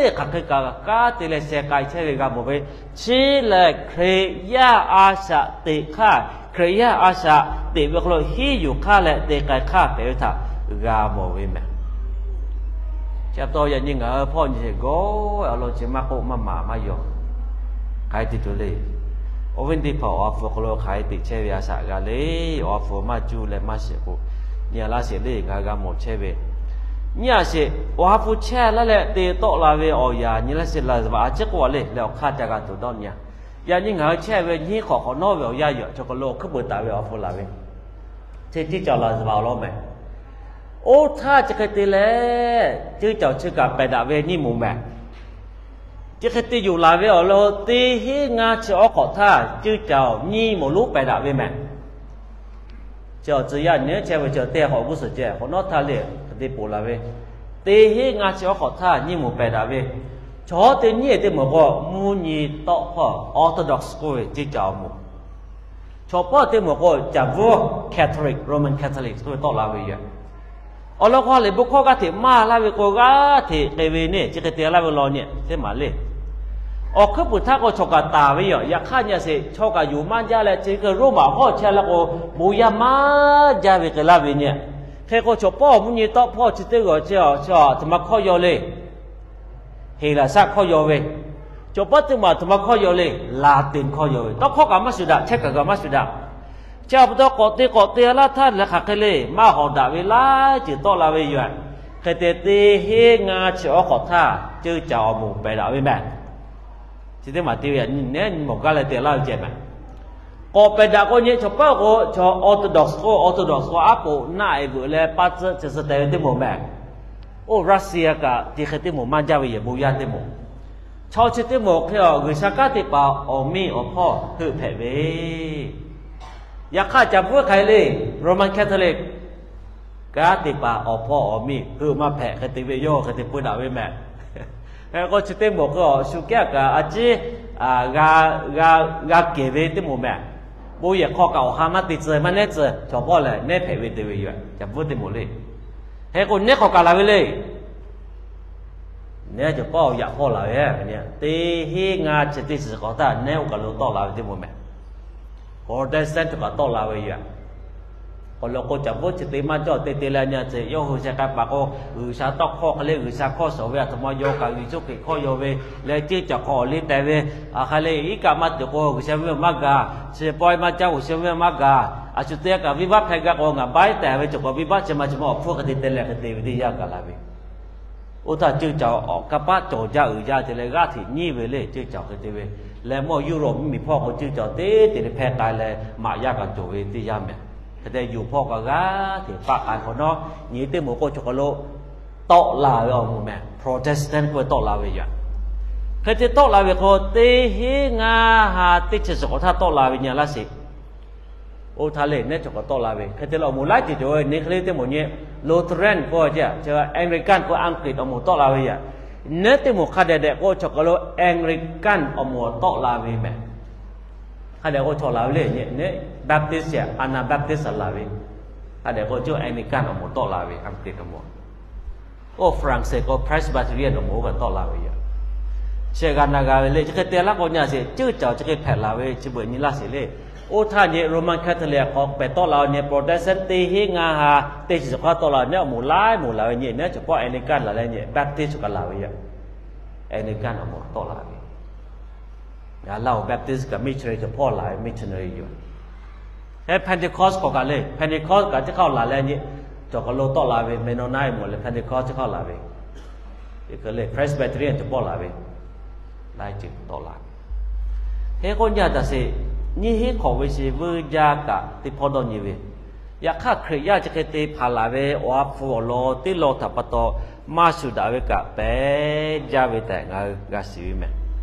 hk'aˬ hk'e kaꞈ kanˉ te leh sheh k'ai chehˇ ve g'a mawˬ ve. Chi lehˬ Hkriꞈ yaˇ a shaꞈ teꞈ hk'aˇ, Hkriꞈ yaˇ a shaꞈ teꞈ ve hk'aw lo hiˉ yuˬ hk'aˇ leh te k'ai hk'aˇ hpehꞈ ve htaꞈ g'a mawˬ ve mehˍ. Chi pa taw yaꞈ nyi ngaˬ hui hpawˇ nyi gawˇ awˬ lawn chi maˇ k'oˆ maˇ maˍ maˇ yaw. Hk'aˬ hk'e te tuˬ le. Awˬ viˉ teˇ hpaˍ Awˬ ha hpu hk'aw lo hk'aˬ hk'e teꞈ chehˇ ve a shaꞈ g'a le. Awˬ ha hpu maˇ cuˇ leh maˇ shehˍ k'o, nyi a laˇ sheˍ le ngaˬ hui g'a mawˬ chehˇ ve. Nyi a sheˍ, Awˬ ha hpu chehˇ laˇ leh te tawˆ la ve awˬ yanˇ nyi laˇ sheˍ laˍzaˍvaˍ a ciˉ k'oˆ a le leh awˬ hk'aˇ ca g'a tuˬ dawˇ nyi a. Yaꞈ nyi ngaˬ hui chehˇ ve nyiˇ hk'awꞈ hk'awꞈ nawˉ ve awˬ yanˇ yoˬ. Chaw hk'aw lo awˬ hkuiˉ peuˬ taˍ ve Awˬ ha hpu laˬ ve, chi ceuˇ caoˬ laˍzaˍvaˍ awˬ lawn mehˍ. Oˇ htaˇ chi hk'e te leh, ceuˇ caoˬ chi kaꞈ pehˬ daꞈ ve nyiˇ moˍ mehˍ. Chi hk'e te yuˬ laˬ ve awˬ lawn teˇ hinˉ ngaˇ chi awˉ hk'awꞈ htaˇ ceuˇ caoˬ nyiˇ moˍ lonˉ pehˬ daꞈ ve mehˍ. Chi awˬ tcuh yaˇ nehˉ chehˇ ve chi teˇ hk'awꞈ g'uˇ suhˍ ceh hk'awꞈ nawˉ htaˇ le, hk'e te poˬ laˬ ve, teˇ hinˉ ngaˇ chi awˉ hk'awꞈ htaˇ nyiˇ moˍ pehˬ daꞈ ve, chaw teˇ nyiˇ teˇ moˍ k'o mvuhˇ nyi tawˆ hpawˇ Orthodox k'oˆ ve ceuˇ caoˬ awˬ moˍ, chaw pawˆ teˇ moˍ k'o caˍ bvuhˇ Catholic, Roman Catholic k'oˆ ve tawˆ la ve yoˬ. Awˬ lawn k'o ha lehˬ bon hkawˇ g'aˇ hteꞈ maˇ laˇ ve k'o g'aˇ hteꞈ k'e ve neˇ chi hk'e te laˇ ve law nyi teˇ maˍ le. Awˬ hkuiˉ puiˬ htaˇ k'o chaw kaꞈ taˍ ve yoˬ. Yaꞈ hk'aˇ nyi a sheˍ, chaw kaꞈ yuˬ maˇ jaˇ leh chi Roˉmaꞈ hawˉ chehˇ la k'o, bon yaˇ maˇ jaˇ ve k'ai laˇ ve nyi. Hk'e k'o chaw pawˆ mvuhˇ nyi tawˆ hpawˇ chi teˇ g'aˇ chi a, chaw aˬ htoꞈ ma hkawˇ yaw le. Heˍlaˍsaˆ hkawˇ yaw ve, chaw pawˆ teˇ moˍ aˬ htoꞈ ma hkawˇ yaw le, Laˍtinˍ hkawˇ yaw ve. Tawˇ hkawˇ kaꞈ maˇ shuˍ daꞈ, chehˇ kaꞈ g'a maˇ shuˍ daꞈ. Chi pa taw k'awꞈ te k'awꞈ te laˇ htaˇ leh hk'aˬ hk'e le, maˇ hawˍ daꞈ ve laiˉ ceuˬ tawˆ la ve yoˬ. Hk'e te teˇ hinˉ ngaˇ chi awˉ hk'awꞈ htaˇ ceuˇ caoˬ awˬ moˍ pehˬ daꞈ ve mehˍ. Chi teˇ maˬ te ve nehˉ nyi mawˬ gaˇ leh te laˇ ve ceh mehˍ. K'awꞈ pehˬ daꞈ k'o nyi chaw pawˆ k'o chaw Orthodox k'o, Orthodox k'o aˉ poꞈ naˆ e veuꞈ leh paˇ tcuhˆ chi suh teh ve teˇ moˍ mehˍ. Oˇ Russia kaꞈ ti hk'e teˇ moˍ maˇ jaˇ ve yehˬ bon yaˇ teˇ moˍ. Chaw chi teˇ moˍ hk'e a G'uiˬsha kanˉ te paˍ awˬ miˇ awˬ hpawˇ heuˆ hpehꞈ ve. Yaꞈ hk'aˇ caˍ bvuhˇ hk'aˬ hk'e le, Roman Catholic kanˉ te paˍ awˬ hpawˇ awˬ miˇ heuˆ maˇ hpehꞈ hk'e te ve yawˇ hk'e te peu daꞈ ve mehˍ. Hk'e k'o chi teˇ moˍ hk'e a shu kehˉ kaꞈ a ciˉ g'a kehˬ ve teˇ moˍ mehˍ. Bon yehˬ hk'aw kaꞈ awˬ ha maˇ te tcuh maˇ nehˉ tcuh, chaw pawˆ lehˬ nehˉ hpehꞈ ve te ve yoˬ. Caˍ bvuhˇ teˇ moˍ le. Hk'e k'o nehˉ hk'aw kaꞈ laˬ ve le. Nehˉ caˬ pawˆ yaꞈ hpawˇ laˬ ve, teˇ hinˉ ngaˇ chi teˇ chi k'awꞈ htaˇ nehˉ oˇ kaˬ lo tawˆ la ve teˇ moˍ mehˬ. Protestant kaꞈ tawˆ la ve yoˬ. Awˬ lawn k'o, caˍ bvuhˇ chi te maˇ cawˇ te te leh nyi a ce yawˇ hui sheh k'ai paˍ k'o, G'uiˬsha tawˇ hkawˇ hk'e le, G'uiˬsha hkawˇ shawˍ ve, aˬ htoꞈ ma yaw kaꞈ Yeˍsuˆ Hkriꞈ hkawˇ yaw ve leh, ceˇ caˬ hk'aw awˬ liˇ teh ve, aˬ hk'a le iˉ kaˆ maˇ tuˬ k'o G'uiˬsha ve maˇ gaˬ, chi pawehˇ maˇ caˇ G'uiˬsha ve maˇ gaˬ, aˬ shu te kaꞈ venˇbaˆ hpehꞈ gaˇ k'o ngaˬ baiˉ tehꞈ ve cawˬ k'o, venˇbaˆ chi ma chi ma awˬ hpfuhˇ hk'e te te leh hk'e te ve teˇ yanˇ gaˬ la ve. Oˇ htaˇ ceuˇ caˬ awˬ kanˇ paˆ cawˬ jaˇ uiˍ jaˇ te leh g'aˇ hteꞈ nyiˇ ve le, ceuˇ caˬ hk'e te ve. Leh mawˇ Europe mvuhˇmiˬ hpawˇ k'o ceuˇ caˬ teˇ te leh hpehˇ k'ai leh maꞈ yaˇ kaꞈ cawˬ ve teˇ yanˇ mehˬ. Hk'e te yoˬ hpawˇ kaꞈ g'aˇ hteꞈ paˆ k'ai hk'awꞈ nawˉ, nyi teˇ moˍ k'o chaw hk'aw lo tawˆ la ve awˬ moˍ mehˬ, Protestant k'oˆ ve tawˆ la ve yoˬ. Hk'e te tawˆ la ve k'o, teˇ hinˉ ngaˇ ha teˇ chi suhˍ k'awꞈ htaˇ tawˆ la ve nyi a laˇ sheˍ. Oˇ htaˇ le nehˉ chaw k'awꞈ tawˆ la ve, hk'e te leh awˬ moˍ laiˉ ceuˬ cawˬ ve, nyi hk'e le teˇ moˍ nyi Lutheran k'oˆ ve, Anglican k'oˆ Anˍgriˆ awˬ moˍ tawˆ la ve yoˬ. Nehˉ teˇ moˍ hk'a dehꞈ dehꞈ k'o chaw hk'aw lo Anˍgriˆkanˍ awˬ moˍ tawˆ la ve mehˬ. Hk'a dehꞈ k'o chaw laˬ ve le, nehˉ Baptist, Anabaptist laˬ ve. Hk'a dehꞈ k'o cawˇ Anˍgriˆkanˍ awˬ moˍ tawˆ la ve, Anˍgriˆ awˬ moˍ. Oˇ French k'o Presbyterian awˬ moˍ kaꞈ tawˆ la ve yoˬ. Chi g'a na g'a ve le, chi hk'e te laˇ k'o nyi a sheˍ, ceuˇ caˬ chi hk'e hpehꞈ la ve chi beuꞈ nyi laˇ sheˍ le. Oˇ htaˇ nyi Roman Catholic k'awꞈ pehˬ tawˆ la nyi, Protestant teˇ hinˉ ngaˇ ha teˇ chi suhˍ k'awꞈ tawˆ la nehˉ awˬ moˍ laiˉ moˍ laˬ ve nyi, nehˉ chaw pawˆ Anˍgriˆkanˍ laˬ leh nyi Baptist kaꞈ laˬ ve yoˬ. Anˍgriˆkanˍ awˬ moˍ tawˆ la ve. Ngaˬ Laˇhuˍ Baptist kaꞈ missionary chaw hpawˇ laˬ ve missionary yoˬ. Hk'e Pentecost k'awꞈ kaꞈ le, Pentecost kaꞈ teˇ hk'aˇ laˬ leh nyi, chaw hk'aw lo tawˆ la ve Mennonite moˍ leh Pentecost teˇ hk'aˇ laˬ ve, Presbyterian chaw hpawˇ laˬ ve, laiˉ ceuˬ tawˆ la ve. Hk'e k'o nyi a taˍ sheˍ, nyiˇ hinˉ hk'awꞈ ve chi vuiˇ jaˇ kaꞈ teˇ hpawˇ dawˇ nyi ve. Yaꞈ hk'aˇ Hkriꞈ yaˇ chi hk'e te hpanˍ laˬ ve awˬ ha hpu awˬ lawn teˇ lawn htaꞈ pa taw maˇ shu daꞈ ve kaꞈ pehˉ jaˇ ve tehꞈ ngaˬ hui g'a shiˍ ve mehˬ.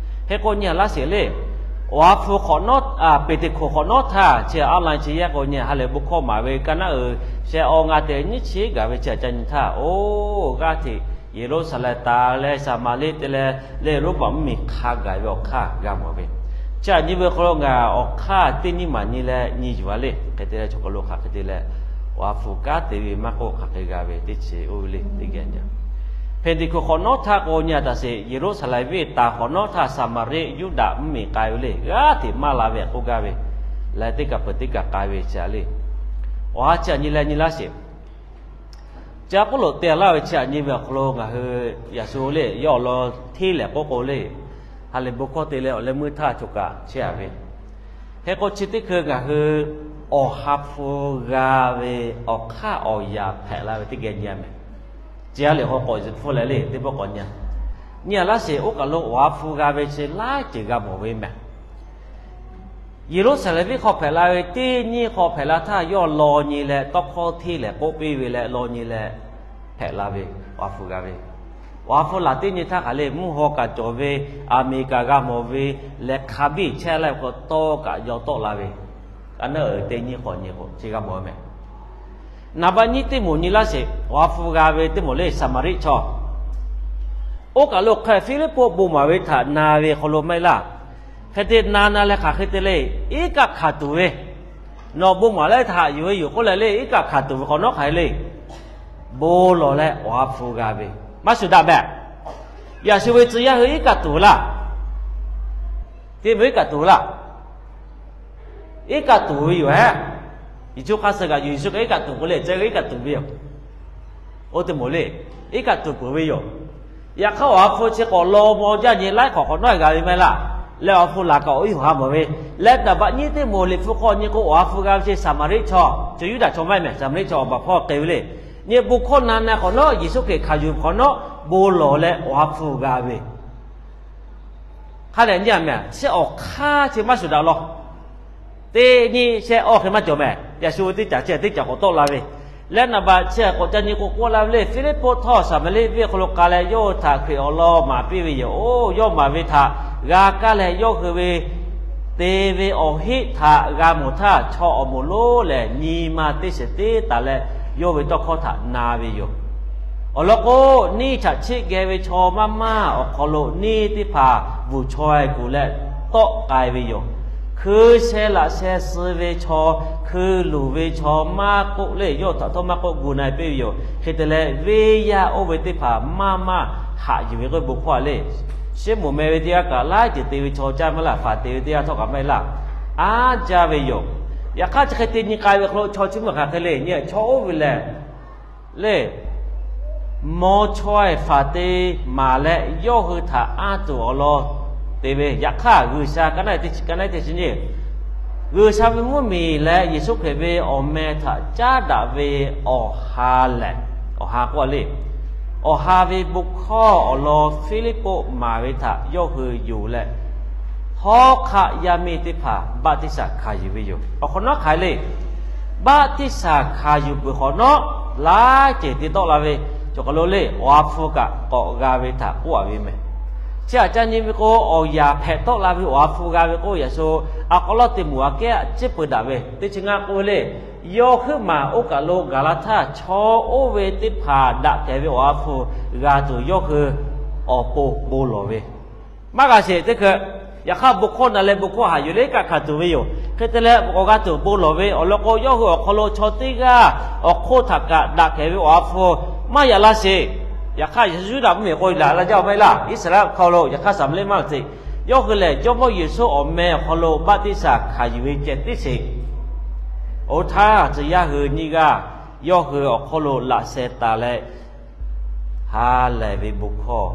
Hk'e k'o nyi a laˇ sheˍ le. Awˬ ha hpu hk'awꞈ nawˉ, Peˍteˍkoˍ hk'awꞈ nawˉ htaˇ chi a laˇ chi yaˇ k'o nyi ha lehˬ bon hkawˇ maˍ ve ka naˉ uiˍ sheh awˬ ngaˬ te nyiˇ chi gaˬ ve chi a ca nyi htaˇ, oˇ g'aˇ hteꞈ Yeˍruˆsaˍlehnˍ taˍ leh Saˍmaˍriˆ te leh leh Roˉmaꞈ mvuhˇmiˬ hk'a gaˬ ve awˬ hk'aˇ g'a mawˬ ve. Chi aꞈ nyi ve hk'aw lo ngaˬ awˬ hk'aˇ teˇ nyiˇ maˬ nyi leh nyi yuˬ a le. Hk'e te leh chaw hk'aw lo hk'aˬ hk'e te leh awˬ ha hpu kanˉ te ve maˇ k'oˆ hk'aˬ hk'e g'a ve teˇ chi oˇ ve le teˇ geh nyi. Peˍteˍkoˍ hk'awꞈ nawˉ htaˇ k'o nyi a taˍ sheˍ, Yeˍruˆsaˍlehnˍ venˇ taˍ hk'awꞈ nawˉ htaˇ Saˍmaˍriˆ Yuˇdaꞈ mvuhˇmiˬ k'ai ve le, g'aˇ hteꞈ maˇ la ve k'oˆ gaˇ ve, leh teˇ kaˬ peuˬ teˇ kaˬ k'ai ve chi a le. Awˬ ha chi aꞈ nyi leh nyi laˇ sheˍ. Ca k'oˆ lo te laˇ ve chi aꞈ nyi ve awˬ hk'aw lo ngaˬ hui yaꞈ shu le yawˇ awˬ lawn hteˇ lehˬ k'oˆ k'o le, ha lehˬ bon hkawˇ te leh awˬ leh meuˇ htaˇ choˬ kaꞈ chehˇ a ve. Hk'e k'o chi teˇ hkui ngaˬ hui awˬ ha hpu g'a ve awˬ hk'aˇ awˬ yaꞈ hpehꞈ la ve teˇ geh nyi a mehˬ. Chi a lehˬ k'awꞈ k'awꞈ zuhꞈ hpfuhˇ leh le teˇ pawˆ k'awꞈ nyi a. Nyi a laˇ sheˍ, oˇ kaˬ lo awˬ ha hpu g'a ve chi laiˉ ceuˬ g'a mawˬ ve mehˬ. Yeˍruˆsaˍlehnˍ venˇ hk'aw hpehꞈ la ve teˇ nyiˇ hk'aw hpehꞈ la htaˇ yawˇ law nyi leh tawˇ hkawˇ hteˇ lehˬ k'oˆ piˇ ve leh law nyi leh hpehꞈ la ve, awˬ ha hpu g'a ve. Awˬ ha hpu laˬ teˇ nyi htaˇ hk'aˬ le mvuhˇ haw kaꞈ cawˬ ve, aˬ miˍ kaꞈ g'a mawˬ ve, leh hk'a biˇ chehˇ laˇ ve k'o tawˇ kaꞈ yaw tawˆ la ve, ka naˉ uiˍ teˇ nyiˇ hk'awꞈ nyi k'o chi g'a mawˬ mehˬ. Naˍ baˆ nyiˇ teˇ moˍ nyi laˇ sheˍ, awˬ ha hpu g'a ve teˇ moˍ le Saˍmaˍriˆ chaw. Oˇ kaˬ lo hk'e Hpiˇliˇpuˆ bon maˍ ve htaꞈ na ve hk'aw lo maˇ heˆ laˇ. Hk'e te na na leh hk'aˬ hk'e te le, iˉ kaˆ hkanˍ tuˬ ve, nawˬ bon maˍ leh htaꞈ yuˬ ve yoˬ k'oˆ leh le iˉ kaˆ hkanˍ tuˬ ve hk'awꞈ nawˉ hk'aˬ hk'e le, bon lawˬ leh awˬ ha hpu g'a ve, maˇ shuˍ daꞈ mehˬ. Yaꞈ shu ve tcuh yaˇ hui iˉ kaˆ tuˬ ve laˇ. Teˇ ve iˉ kaˆ tuˬ ve laˇ. Iˉ kaˆ tuˬ ve yoˬ hehˉ. Yeˍsuˆ hk'aˇ suh kaꞈ yuˬ, Yeˍsuˆ kaꞈ iˉ kaˆ tuˬ k'oˆ le, ca ve iˉ kaˆ tuˬ ve yoˬ. Oˇ teˇ moˍ le, iˉ kaˆ tuˬ peuˬ ve yoˬ. Yaꞈ hk'aˇ awˬ ha hpu chi k'awꞈ law mawˬ jaˇ nyi laiˉ hk'awꞈ hk'awꞈ nawˉ g'a ve maˇ heˆ laˇ. Leh awˬ ha hpu laˬ kaꞈ awˬ iˉ hoꞈ ha mawˬ ve. Leh naˍ baˆ nyiˇ teˇ moˍ Liꞈ hpu hk'aw nyi k'o awˬ ha hpu g'a ve chi Saˍmaˍriˆ chaw, chaw Yuˇdaꞈ chaw maˇ heˆ mehˬ, Saˍmaˍriˆ chaw awˬ baˬ hpawˇ k'e ve le. Nyi bon hkawˇ na na hk'awꞈ nawˉ Yeˍsuˆ Hkriꞈ hkanˍ yuˬ hk'awꞈ nawˉ bon lawˬ leh awˬ ha hpu g'a ve. Hk'a dehꞈ nyi a mehˬ, chi awˬ hk'aˇ chi maˇ shuˍ daꞈ law. Teˇ nyi shehˆ awˇ hk'e maˇ cawˬ mehˬ. Yaꞈ shu ve teˇ caˬ chi teˇ caˬ k'awꞈ tawˆ la ve. Leh naˍ baˆ chi k'awꞈ ca nyi k'o k'oˆ la ve le, Hpiˇliˇpuˆ htawˇ Saˍmaˍriˆ venˇ hk'aw lo k'ai leh yawˇ hui htaꞈ Hkriꞈ awˬ lawn maˍ piˇ ve yoˬ. Oˇ, yawˇ maˍ ve htaꞈ g'a kaˇ leh yawˇ hui ve te ve awˬ heˆ htaꞈ g'a mawˬ htaˇ, chaw awˬ moˍ lonˉ lehˬ nyi ma teˇ shiˍ teˇ taˍ leh yawˇ ve tawˇ hkawˇ htaꞈ na ve yoˬ. Awˬ lawn k'o, neˇ chaꞈ chiˆ geh ve chaw maˇ maˇ awˬ hk'aw lo neˇ teˇ hpaˍ bvuhˬ chaweh kuˬ leh tawˆ k'ai ve yoˬ. Hkui sheh laꞈ sheh suh ve chaw, hkui luˬ ve chaw maˇ k'oˆ le, yawˇ htaꞈ htawˇ maˇ k'oˆ gu na piˇ ve yoˬ. Hk'e te leh, venˇ yaˇ oˇ ve teˇ hpaˍ maˇ maˇ haꞈ yuˬ ve k'oˆ ve bon hkawˇ a le. Shiˉmonˍ meh ve teˇ g'aˇ kaꞈ laiˉ ceuˬ te ve chaw caˇ maˇ laˇ, faˍ te ve teˇ g'aˇ htawˇ kaꞈ maˇ heˆ laˇ. Aˉ jaˇ ve yoˬ. Yaꞈ hk'aˇ, chi hk'e te nyi k'ai ve hk'aw lo chaw chi mvuhˇ hk'aˬ hk'e le nyi, chaw oˇ ve lehˬ le, mawˇ chaweh faˍ te maˍ leh yawˇ hui htaꞈ anˇ tuˬ awˬ lawn te ve. Yaꞈ hk'aˇ, G'uiˬsha ka naˉ teˇ chi nyiˇ, G'uiˬsha ve mvuhˇmiˬ leh Yeˍsuˆ Hkriꞈ ve awˬ meh htaꞈ caˉ daꞈ ve awˬ ha lehˬ, awˬ ha k'oˆ le, awˬ ha ve bon hkawˇ awˬ lawn Hpiˇliˇpuˆ maˍ ve htaꞈ yawˇ hui yonˍ leh, hawˉ hk'aˆ yaˇ miˇ teˇ hpaˍ baˆtiˆsaˬ hkanˍ yuˬ ve yoˬ. Awˬ hk'awꞈ nawˉ hk'aˬ hk'e le, baˆtiˆsaˬ hkanˍ yuˬ peuˬ hk'awꞈ nawˉ, laiˉ ceuˬ te tawˆ la ve, cawˬ hk'aw lo le, awˬ ha hpu kaꞈ k'awꞈ g'a ve htaꞈ k'oˆ a ve meh. Chi htaꞈ ca nyi ve k'o, awˬ yaꞈ hpehꞈ tawˆ la ve awˬ ha hpu g'a ve k'o, yaꞈ shu a k'aw lawˉ te moˍ aꞈ kehˉ a ciˉ peuˬ daꞈ ve teˇ chi ngaˇ k'oˆ ve le. Yawˇ huiˉ maˬ oˇ kaˬ lo Gaˍlaˍhtaˆ chaw oˇ ve teˇ hpaˍ daꞈ kehˬ ve awˬ ha hpu g'a tuˬ yawˇ hui awˬ pon bon lawˬ ve maˇ g'a sheˍ teˇ hkui. Yaꞈ hk'aˇ, bon hkawˇ na leh bon hkawˇ haꞈ yuˬ le kaˆ hkanˍ tuˬ ve yoˬ. Hk'e te leh, awˬ g'a tuˬ bon lawˬ ve awˬ lawn k'o, yawˇ hui awˬ hk'aw lo chaw teˇ g'aˇ awˬ hk'oˆ htaꞈ kaꞈ daꞈ kehˬ ve awˬ ha hpu maˇ yaꞈ laˇ sheˍ. Yaꞈ hk'aˇ, Yuˇdaꞈ mvuhˇmiˬ k'o laˬ la jaˇ maˇ heˆ laˇ. Iˉsaˍreˍlaˆ hk'aw lo yaꞈ hk'aˇ Saˍmaˍriˆ maˇ te. Yawˇ hui lehˬ, Jawˇmawˇ Yeˍsuˆ awˬ meh awˬ hk'aw lo baˆtiˆsaˬ hkanˍ yuˬ ve ceh tiˉ sheˍ. Oˇ htaˇ, tcuh yaˇ hui nyiˇ g'aˇ yawˇ hui awˬ hk'aw lo laꞈ sheh taˍ leh, ha lehˬ ve bon hkawˇ,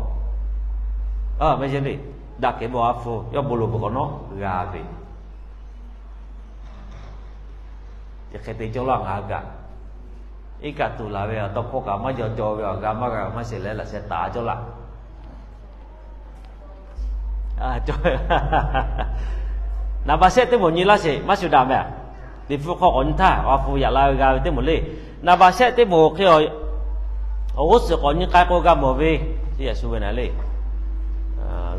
a, meh le, daꞈ kehˬ ve awˬ ha hpu yawˇ bon lawˬ peuˬ hk'awꞈ nawˉ g'a ve, chi hk'e te cawˇ laˇ ngaˬ hui kaꞈ. Iˉ kaˆ tuˬ laˬ ve awˬ tawˇ hkawˇ kaꞈ maˇ jaw jaw ve, awˬ g'a maˇ g'a maˇ sheˍ leh laꞈ sheh taˍ cawˇ laˇ. Naˍ baˍ shehˆ teˇ moˍ nyi laˇ sheˍ, maˇ shuˍ daꞈ meh. Liꞈ hpu hk'aw k'awꞈ nyi htaˇ, awˬ ha hpu yaꞈ la ve g'a ve teˇ moˍ le. Naˍ baˍ shehˆ teˇ moˍ hk'e, awˬ g'uˇ suhˍ k'awꞈ nyi k'ai k'o g'a mawˬ ve, chi yaꞈ shu ve na le.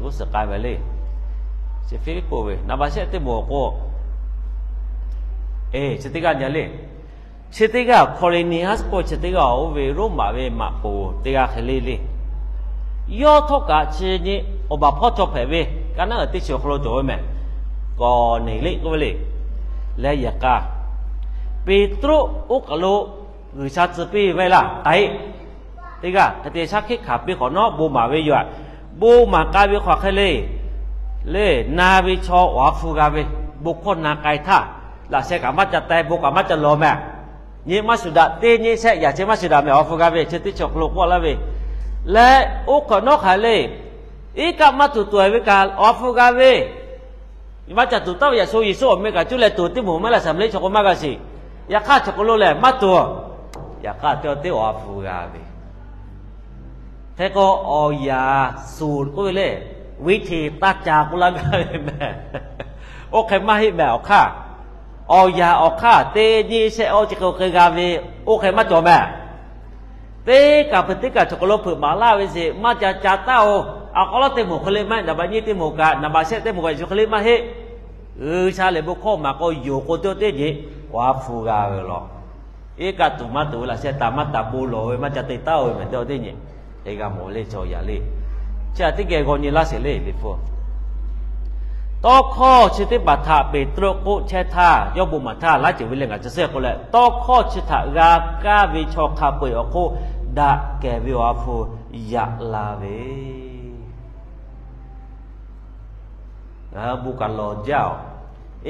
G'uˇ suhˍ k'ai ve le. Chi Hpiˇliˇpuˆ ve naˍ baˍ shehˆ teˇ moˍ awˬ k'o, e, chi teˇ g'aˇ nyi le. Chi teˇ g'aˇ Kawˍneˍliˆhaˆ k'oˆ, chi teˇ g'aˇ oˇ ve Roˉmaꞈ ve maꞈ poˍ teˇ g'aˇ hk'e le le. Yawˇ htawˇ kaꞈ chi nyi awˬ baˬ hpawˇ chaw hpehꞈ ve, ka naˉ uiˍ teˇ chi awˬ hk'aw lo cawˬ ve meh. Kawˍneˍliˆ k'oˆ ve le. Leh yehˬ k'a, Peˍtruˆ oˇ kaˬ lo G'uiˬsha tcuh piˇ ve maˇ heˆ laˇ. K'ai, teˇ g'aˇ hk'e te shaˉ hkiˆ hkanˍ piˇ hk'awꞈ nawˉ bon maˍ ve yoˬ. Bon maˍ k'ai ve hk'aw hk'e le, le, na ve chaw awˬ ha hpu g'a ve, bon hkawˇ na k'ai htaˇ, laꞈ sheh kaꞈ maˇ ca teh, bon kaꞈ maˇ ca lawˬ meh. Nyi maˇ shuˍ daꞈ, teˇ nyi shehˆ yaꞈ chi maˇ shuˍ daꞈ meh, awˬ ha hpu g'a ve, chi teˇ chi awˬ hk'aw lo k'oˆ laˇ ve. Leh oˇ hk'awꞈ nawˉ hk'aˬ le, iˉ kaˆ maˇ tuˬ tuˬ ve kaꞈ awˬ ha hpu g'a ve, maˇ ca tuˬ taˍ ve yaꞈ shu Yeˍsuˆ awˬ meh kaꞈ cuˇ leh tuˬ teˇ moˍ maˇ laˇ, Saˍmaˍriˆ chaw k'o maˇ g'a sheˍ. Yaꞈ hk'aˇ, chaw k'o lo lehˬ maˇ tuˬ. Yaꞈ hk'aˇ, teˇ teˇ awˬ ha hpu g'a ve. Hk'e k'o, awˬ yaꞈ suˍ k'oˆ ve le, วิธี taˇ ca k'oˆ laˇ gaˇ ve meh. Oˇ hk'e maˇ heˆ meh awˬ hk'aˇ. Awˬ yaꞈ awˬ hk'aˇ teˇ nyi shehˆ awˬ chi hk'e hk'e g'a ve, oˇ hk'e maˇ cawˬ meh. Teˇ kaˬ peuˬ teˇ kaˬ chaw k'o lo hpeuꞈ maˍ laˇ ve sheˍ, maˇ ca ca taˉ-oˬ. A k'aw lawˉ teˇ moˍ hk'e le maˇ heˆ, naˍ baꞈ nyiˇ teˇ moˍ kaꞈ, naˍ baꞈ shehˆ teˇ moˍ kaꞈ yaꞈ shu hk'e le maˇ heˆ. G'uiˬsha lehˬ bon hkawˇ maˍ k'o yonˍ k'o teˇ teˇ nyi awˬ ha hpu g'a ve law. Iˉ kaˆ tuˬ maˇ tuˬ ve laꞈ sheh taˍ maˇ taˍ bon lawˬ ve maˇ ca te taˉ-oˬ ve meh, teˇ teˇ nyi hk'e g'a mawˬ le chaw yaꞈ le. Chi htaꞈ teˇ geh g'aw nyi laˇ sheˍ le, Liꞈ hpu. Tawˇ hkawˇ chi teˇ hpaˍ htaꞈ Peˍtruˆ k'oˆ chehˇ htaˇ, yawˇ bon maˍ htaˇ laiˉ ceuˬ ve leh ngaˬ ca shehˍ k'o leh, tawˇ hkawˇ chi htaꞈ g'a kaˇ ve chaw hk'a peu-eˬ awˬ hk'oˆ daꞈ kehˬ ve awˬ ha hpu yaꞈ la ve. Ngaˬ hui bon kaꞈ lawˬ jaˇ-oˬ,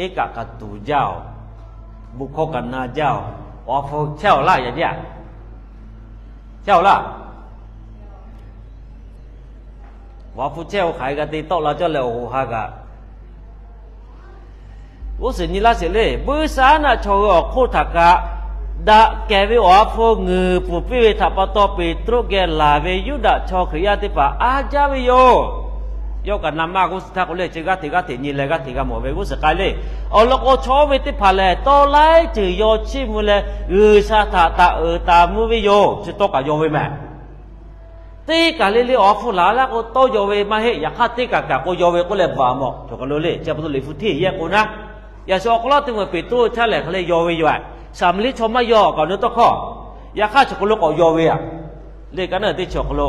iˉ kaˆ kaꞈ tuˍ jaˇ-oˬ, bon hkawˇ kaꞈ na jaˇ-oˬ, awˬ ha hpu chehˇ-oˬ laˇ yaꞈ jaˇ. Chehˇ-oˬ laˇ. Awˬ ha hpu chehˇ-oˬ hk'aˬ hk'e g'a te tawˆ la cawˇ leh awˬ hoꞈ ha kaꞈ g'uˇ suhˍ nyi laˇ sheˍ le. Buiˇshaˆaˉnaˆ chaw hui awˬ hk'oˆ htaꞈ kaꞈ daꞈ kehˬ ve awˬ ha hpu ngeuˍ pfuhˍ piˇ ve htaꞈ pa taw, Peˍtruˆ geh laˬ ve Yuˇdaꞈ chaw Hkriꞈ yaˇ teˇ hpaˍ aˉ jaˇ ve yoˬ. Yawˇ kaꞈ na maˇ g'uˇ suhˍ htaˇ k'o le, chi g'aˇ hteꞈ g'aˇ hteꞈ nyi leh g'aˇ hteꞈ g'a mawˬ ve g'uˇ suhˍ k'ai le. Awˬ lawn k'o, chaw oˇ ve teˇ hpaˍ lehˬ, tawˇ laiˉ ceuˬ yaw chiˇ mvuh leh G'uiˬsha htaꞈ taˍ uiˍ taˍ mvuh ve yoˬ. Chi tawˇ kaꞈ yaw ve meh. Teˇ kaˬ le le awˬ ha hpu laˬ laˇ k'o, tawˇ yaw ve maˇ heˆ. Yaꞈ hk'aˇ, teˇ kaˬ kaꞈ k'o yaw ve k'oˆ leh bvuhꞈ mawˬ. Cawˬ kaˬ lo le, chi pa taw Liꞈ hpu hteˇ yehˇ k'o naˉ, yaꞈ shu awˬ hk'aw lo teˇ moˍ Peˍtruˆ chehˇ lehˬ hk'e le yaw ve yoˬ. Saˍmaˍriˆ chaw maˇ yaw kaꞈ awˬ nu tawˇ hkawˇ. Yaꞈ hk'aˇ, cawˬ k'aˬ lo k'awꞈ yaw ve a le, ka naˉ teˇ chi awˬ hk'aw lo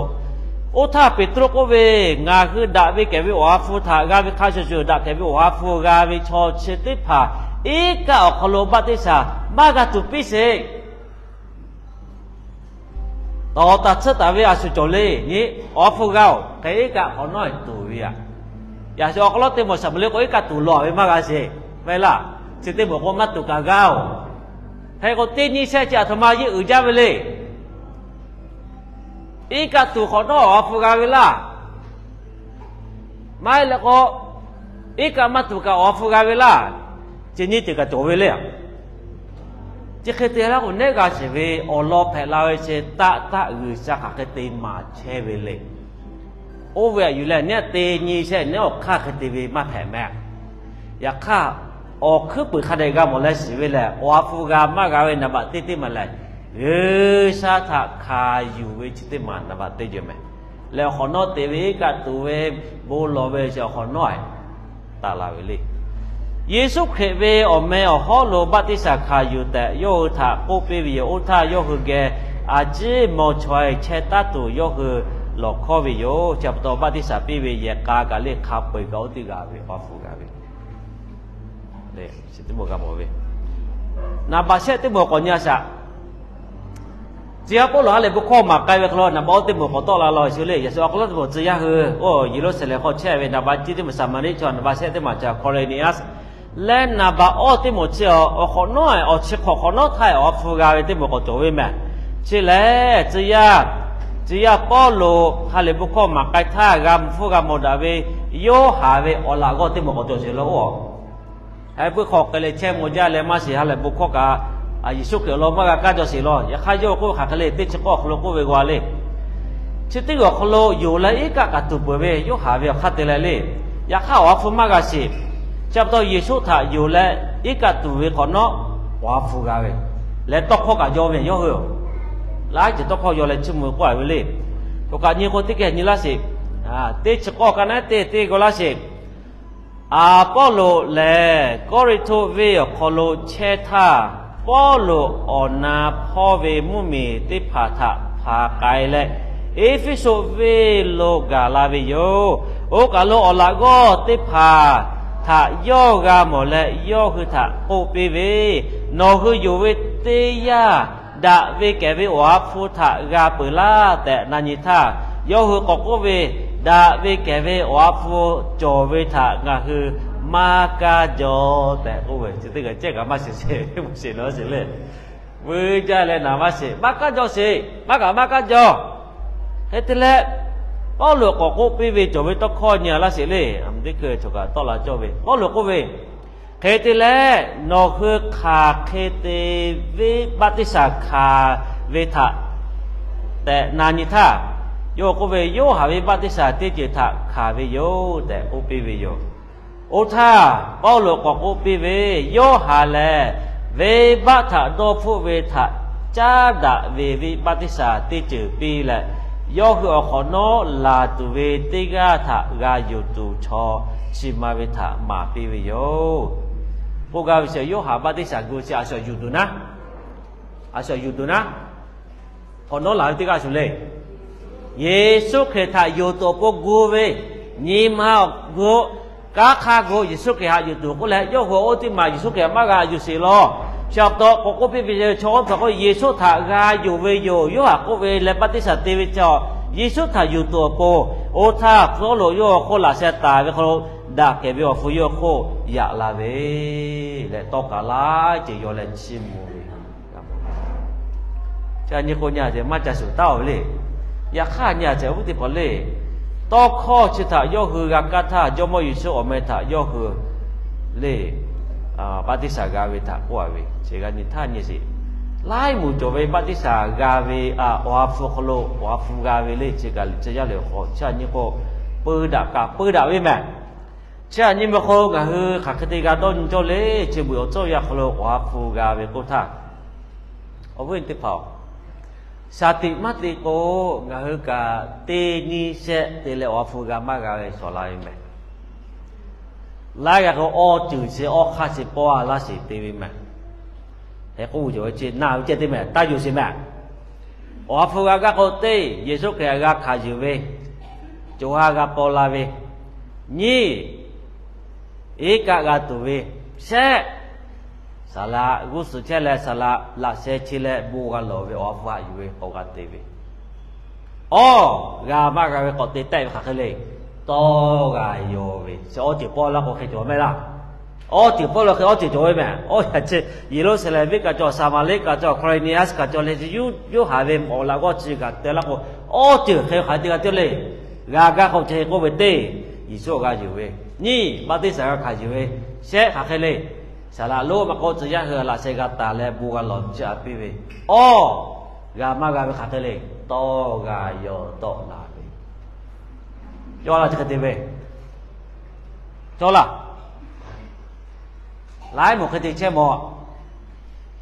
Oˇ htaˇ Peˍtruˆ k'oˆ ve, Ngaˬ hui daꞈ ve kehˬ ve awˬ ha hpu htaꞈ g'a ve hk'a shuˍ shuˍ, daꞈ kehˬ ve awˬ ha hpu g'a ve chaw chi teˇ hpaˍ iˉ kaˆ awˬ hk'aw lo baˆtiˆsaˬ maˇ g'a tuˬ piˇ sheˍ. Tawˍ taˍ tsuhˇ taˍ ve a shu cawˬ le nyi, awˬ ha hpu g'a-oˬ, hk'e iˉ kaˆ hk'awꞈ nawˉ tuˬ ve aꞈ. Yaꞈ shu awˬ hk'aw lo teˇ mawˬ Saˍmaˍriˆ k'o iˉ kaˆ tuˬ lawˬ ve maˇ g'a sheˍ. Maˇ heˆ laˇ, chi teˇ mawˬ k'o maˇ tuˬ kaꞈ g'aˇ-oˬ. Hk'e k'o teˇ nyi shehˆ chi aˬ htoꞈ ma yeˇ uiˍ jaˇ ve le. Iˉ kaˆ tuˬ hk'awꞈ nawˉ awˬ ha hpu g'a ve laˇ. Maˇ heˆ leh k'o, iˉ kaˆ maˇ tuˬ kaꞈ awˬ ha hpu g'a ve laˇ. Chi nyi ceuˬ kaꞈ cawˬ ve le. Chi hk'e te laˇ k'o, nehˉ g'a sheˍ ve awˬ lawn hpehꞈ la ve chi taˆ taˆ G'uiˬsha hk'aˬ hk'e te maˍ chehˇ ve le. Oˇ ve aꞈ yuˬ leh nehˉ teˇ nyi shehˆ nehˉ awˬ hk'aˇ hk'e te ve maˇ hpehꞈ mehˍ. Yaꞈ hk'aˇ, awˬ hkuiˉ puiˍ hk'a dehꞈ g'a mawˬ leh shiˍ ve lehˬ, awˬ ha hpu g'a maˇ g'a ve naˍ baꞈ teˇ teˇ maˬ lehˬ, G'uiˬsha htaꞈ hkanˍ yuˬ ve chi teˇ maˬ naˍ baꞈ teˇ jehˬ mehˍ. Leh awˬ hk'awꞈ nawˉ te ve iˉ kaˆ tuˬ ve, bon lawˬ ve chi awˬ hk'awꞈ nawˉ taˍ la ve le. Yeˍsuˆ Hkriꞈ ve awˬ meh awˬ hawˉ lo baˆtiˆsaˬ hkanˍ yuˬ tehꞈ yawˇ hui htaꞈ k'oˆ piˇ ve yoˬ. Oˇ htaˇ yawˇ hui geh a ciˉ maw chaweh chehˇ taˉ tuˬ yawˇ hui lawˬ hkawˇ ve yoˬ. Chi pa taw baˆtiˆsaˬ piˇ ve yehˬ k'a kaꞈ le hk'a peu-eˬ kaꞈ oˇ teˇ g'aˇ ve awˬ ha hpu g'a ve, chi teˇ mawˬ g'a mawˬ ve. Naˍ baꞈ shehˆ teˇ mawˬ k'awꞈ nyi a shaꞈ. Tcuh yaˇ Pawˇluꞈ ha lehˬ bon hkawˇ maˍ k'ai ve hk'aw lo naˍ baꞈ oˇ teˇ mawˬ k'awꞈ tawˆ la law shu le. Yaꞈ shu awˬ hk'aw lo teˇ mawˬ tcuh yaˇ hui, oˇ Yeˍruˆsaˍlehnˍ hk'aw chehˇ ve naˍ baꞈ ciˉ teˇ mawˬ Saˍmaˍriˆ chaw, naˍ baꞈ shehˆ teˇ mawˬ chaw Kawˍreˍniˆaˆ leh naˍ baꞈ awˇ teˇ mawˬ chi awˬ hk'awꞈ nawˉ awˬ chi hk'awꞈ hk'awꞈ nawˉ htaˇ awˬ ha hpu g'a ve teˇ mawˬ k'awꞈ cawˬ ve mehˍ. Chi lehˬ tcuh yaˇ, tcuh yaˇ Pawˇluꞈ ha lehˬ bon hkawˇ maˍ k'ai htaˇ g'a mvuh hpfuhˇ g'a mawˬ daꞈ ve Yoˇhanˬ ve awˬ laꞈ g'awˇ teˇ mawˬ k'awꞈ cawˬ sheˍ law oˇ. Hk'e puiˉ hk'aw hk'e leh chehˇ maw jaˇ leh maˇ shiˍ ha lehˬ bon hkawˇ kaꞈ, Yeˍsuˆ Hkriꞈ awˬ lawn maˇ g'a kaˇ jaw sheˍ law. Yaꞈ hk'aˇ yawˇ k'oˆ ve hk'aˬ hk'e le, teˇ chi k'awˇ awˬ hk'aw lo k'oˆ ve g'a le. Chi teˇ g'aˇ awˬ hk'aw lo yonˍ leh iˉ kaˆ kaꞈ tuˬ peuˬ ve Yoˇhanˬ ve awˬ hk'aˇ te leh le. Yaꞈ hk'aˇ awˬ ha hpu maˇ g'a sheˍ. Chi pa taw Yeˍsuˆ htaꞈ yonˍ leh iˉ kaˆ tuˬ ve hk'awꞈ nawˉ awˬ ha hpu g'a ve leh tawˇ hkawˇ kaꞈ yaw ve yawˇ hui laiˉ ceuˬ tawˇ hkawˇ yaw leh chiˇ mvuh k'oˆ a ve le. Choˬ kaꞈ nyi k'o teˇ geh nyi laˇ sheˍ. Teˇ chi k'awˇ ka naˉ teˇ teˇ g'aw laˇ sheˍ. Aˍpawˇloꞈ lehˬ Kawˇrenˍhtuˆ venˇ awˬ hk'aw lo chehˇ htaˇ, Pawˇluꞈ awˬ na hpawˇ ve mvuhˇmiˬ teˇ hpaˍ htaꞈ hpanˍ k'ai leh, Eˇfeˇsuꞈ venˇ lo gaˬ la ve yoˬ. Oˇ kaˬ lo awˬ laꞈ g'awˇ teˇ hpaˍ htaꞈ yawˇ g'a mawˬ leh yawˇ hui htaꞈ k'oˆ piˇ ve, Nawˬ hui yonˍ ve teˇ yanˇ, daꞈ ve kehˬ ve awˬ ha hpu htaꞈ g'a peuˬ laˇ tehꞈ na nyi htaˇ, yawˇ hui k'awꞈ k'oˆ ve, Daꞈ ve kehˬ ve awˬ ha hpu cawˬ ve htaꞈ ngaˬ hui maˇ kaˇ jaw tehꞈ k'oˆ ve, chi teˇ g'aˇ cehˇ kaꞈ maˇ shiˍ sheˍ, maˇ shiˍ lawˬ sheˍ le. Vuiˇ jaˇ leh naˍ maˇ shiˍ, maˇ kaˇ jaw sheˍ, maˇ kaꞈ maˇ kaˇ jaw. Hk'e te leh, Pawˇluꞈ k'awꞈ k'oˆ piˇ ve cawˬ ve tawˇ hkawˇ nyi a laˇ sheˍ le. Aˬ miˍ teˇ hkui choˬ kaꞈ tawˆ la cawˇ ve Pawˇluꞈ k'oˆ ve, Hk'e te leh, nawˬ hui hk'aˬ hk'e te venˇ baˆtiˆsaˬ hkanˍ ve htaꞈ tehꞈ na nyi htaˇ, yawˇ k'oˆ ve, Yoˇhanˬ ve baˆtiˆsaˬ teˇ ceuˬ htaꞈ hkanˍ ve yoˬ tehꞈ k'oˆ piˇ ve yoˬ. Oˇ htaˇ Pawˇluꞈ k'awꞈ k'oˆ piˇ ve, Yoˇhanˬ lehˬ venˇbaˆ htaꞈ dawˇ hpfuhˆ ve htaꞈ caˉ daꞈ ve venˇ baˆtiˆsaˬ teˇ ceuˬ piˇ leh, yawˇ hui awˬ hk'awꞈ nawˉ laˬ tuˬ ve teˇ g'aˇ htaꞈ g'a yuˬ tuˬ chaw chi ma ve htaꞈ maˍ piˇ ve yoˬ. K'oˆ gaˇ ve chi Yoˇhanˬ baˆtiˆsaˬ gu chi a shu yuˬ tuˬ naˉ, a shu yuˬ tuˬ naˉ, hk'awꞈ nawˉ laˬ ve teˇ g'aˇ shuˍ le. Yeˍsuˆ Hkriꞈ htaꞈ yonˍ tuˬ awˬ pon gu ve, nyi ma gu, kanˉ hk'aˇ gu, Yeˍsuˆ Hkriꞈ htaꞈ yonˍ tuˬ k'oˆ leh, yawˇ hui oˇ teˇ maˬ Yeˍsuˆ Hkriꞈ maˇ g'a yuˬ sheˍ law. Chi pa taw k'awꞈ k'oˆ piˇ ve, chaw oˉ hpaˍ k'o Yeˍsuˆ htaꞈ g'a yonˍ ve yoˬ, Yoˇhanˬ k'oˆ ve leh baˆtiˆsaˬ te ve chi, Yeˍsuˆ htaꞈ yonˍ tuˬ awˬ pon, oˇ htaˇ Pawˇluꞈ yawˇ awˬ hk'oˆ laꞈ sheh taˍ ve hk'aw lo, daꞈ kehˬ ve awˬ hpu yawˇ hk'oˆ yaꞈ la ve leh, tawˇ kaꞈ laiˉ ceuˬ yaw leh chiˇ mvuh ve Chi nyi k'o nyi a ceh maˇ ca shuˍ taˉ-oˬ le. Yaꞈ hk'aˇ nyi a ceh awˬ viˉ teˇ hpaˍ le, tawˇ hkawˇ chi htaꞈ yawˇ hui g'a kaˇ htaˇ, Jawˇmawˇ Yeˍsuˆ awˬ meh htaꞈ yawˇ hui le, baˆtiˆsaˬ g'a ve htaꞈ k'oˆ a ve, chi g'a nyi htaˇ nyi sheˍ. Laiˉ moˍ cawˬ ve baˆtiˆsaˬ g'a ve awˬ ha hpu hk'aw lo awˬ ha hpu g'a ve le, chi kaꞈ chi yaˇ lehˬ hk'aw chi nyi k'o, peu daꞈ kaꞈ peu daꞈ ve mehˍ. Chi aꞈ nyi ma hk'aw lo ngaˬ hui hk'aˬ hk'e te g'a dawˇ nyi cawˇ le, chi beuꞈ awˬ cawˇ yaˇ hk'aw lo awˬ ha hpu g'a ve k'oˆ htaˇ, awˬ viˉ teˇ hpaˍ-oˬ, shaˍ tiꞈ maˇ te k'o, ngaˬ hui kaꞈ teˇ nyiˇ shehˆ te leh awˬ ha hpu g'a maˇ g'a ve shawˍ la ve mehˍ. Laiˉ g'aˇ k'o awˇ ceuˬ sheˍ, awˇ hk'aˇ sheˍ, pawˇ a laˇ sheˍ te ve mehˍ. Hk'e k'oˆ ve cawˬ ve chi na ve ceh teˇ mehˍ taˇ yonˍ sheˍ mehˍ. Awˬ ha hpu g'a gaˇ k'o teˇ, Yeˍsuˆ Hkriꞈ htaꞈ g'a hkanˍ yuˬ ve co ha g'a paw la ve, nyiˇ, iˉ kaˆ g'a tuˬ ve, shehˆ, saˍ laꞈ g'uˇ suhˍ chehˇ leh saˍ laꞈ laꞈ sheh chi leh bon g'a lawˬ ve awˬ ha hpu haꞈ yuˬ ve k'awꞈ g'a te ve, awˇ, g'a maˇ g'a ve k'awꞈ te tehˆ ve hk'aˬ hk'e le. Tawˇ g'a yaw ve chi awˇ ceuˬ pawˆ laˇ k'o hk'e cawˬ mehˆ laˇ. Awˇ ceuˬ pawˆ laˇ hk'e awˇ ceuˬ cawˬ ve mehˍ. Awˇ yaꞈ chi Yeˍruˆsaˍlehnˍ venˇ kaꞈ cawˬ, Saˍmaˍriˆ kaꞈ cawˬ, Hkaˍriˍneˍaˆ kaꞈ cawˬ leh, Yoˇhanˬ ve awˬ laꞈ g'awˇ chi kaꞈ te laˇ k'o, awˇ ceuˬ hk'e hk'aˬ hk'e te g'a te le. G'a gaˇ k'o chi hk'e k'oˆ ve teˇ, Yeˍsuˆ g'a yuˬ ve, nyiˇ, baˆtiˆsaˬ g'a hkanˍ yuˬ ve, shehˆ hk'aˬ hk'e le. Saˍ laꞈ lonˉ maˇ k'oˆ, tcuh yaˇ hui laꞈ sheh g'a taˍ leh bon g'a lawˬ chi a piˇ ve, awˇ, g'a maˇ g'a ve hk'aˬ hk'e le. Tawˇ g'a yaw tawˆ la ve, cawˬ laˇ chi hk'e te ve, cawˬ laˇ. Laiˉ moˍ hk'e te chehˇ mawˬ.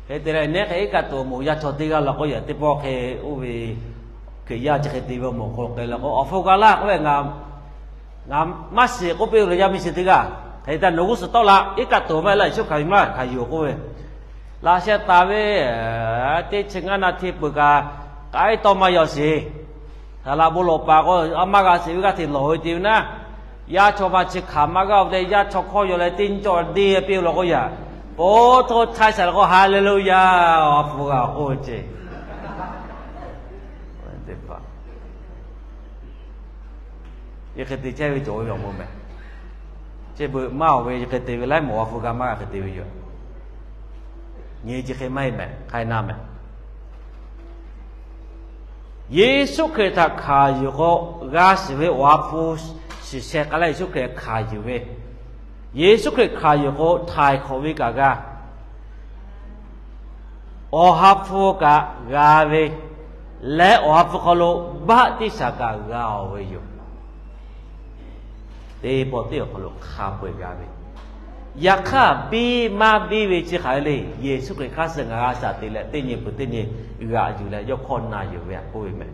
Hk'e te leh neˉ hk'e iˉ kaˆ tuˬ awˬ moˍ yaˇ chaw teˇ g'aˇ la k'o, yaꞈ teˇ pawˆ hk'e oˇ ve Hkriꞈ yaˇ chi hk'e te ve awˬ moˍ k'o k'ai la k'o, awˬ hpu g'a laˇ k'oˆ ve, ngaˬ maˇ shiˍ k'oˆ piˇ ve lo yaˇ miˇ shiˍ teˇ g'aˇ. Hk'e te nawˬ g'uˇ suhˍ tawˆ la, iˉ kaˆ tuˬ maˇ heˆ laˇ, Yeˍsuˆ Hkriꞈ maˇ hkanˍ yuˬ k'oˆ ve, laꞈ sheh taˍ ve teˇ chi ngaˇ na hteˇ peuˬ kaꞈ, k'ai tawˇ maˇ yaw sheˍ. Saˍ laꞈ bon lawˬ paˍ k'o, a maˇ g'a sheˍ ve g'aˇ hteꞈ lawˬ ve te ve naˉ, yaˇ chaw ma chi hkanˍ maˇ g'aˇ ve te, yaˇ chaw hkawˇ yaw leh teˇ nyi cawˇ deˇ piˇ ve law k'o yaꞈ, po hto chaiˇ saˍ laꞈ k'o, Haˍleˍluˆyaˇ, awˬ ha hpu g'a k'oˆ ve ce. Chi hk'e te chehˇ ve cawˬ ve awˬ moˍ mehˍ. Chi beuꞈ maˇ awˬ ve chi hk'e te ve laiˉ moˍ awˬ ha hpu g'a maˇ g'a hk'e te ve yoˬ. Nyi chi hk'e maˇ heˆ mehˍ, hk'ai na mehˍ. Yeˍsuˆ Hkriꞈ htaꞈ hkanˍ yuˬ k'o, g'a shiˍ ve awˬ ha hpu shiˍ sheh k'ai leh Yeˍsuˆ Hkriꞈ hkanˍ yuˬ ve, Yeˍsuˆ Hkriꞈ hkanˍ yuˬ k'o htaiˍ hk'awꞈ ve kaꞈ g'a, awˬ ha hpu kaꞈ g'a ve, leh awˬ ha hpu hk'aw lo baˆtiˆsaˬ kaꞈ g'a-oˬ ve yoˬ. Teˇ pawˆ teˇ awˬ hk'aw lo hk'a peu-eˬ g'a ve, yaꞈ hk'aˇ biˇ maˇ biˇ ve chi hk'aˬ hk'e le. Yeˍsuˆ Hkriꞈ hk'aˇ suh ngaˬ g'a shaꞈ te leh teˇ nyi peuˬ teˇ nyi g'aꞈ yuˬ leh yawˇ hkawˇ na yuˬ ve aꞈ k'oˆ ve mehˍ.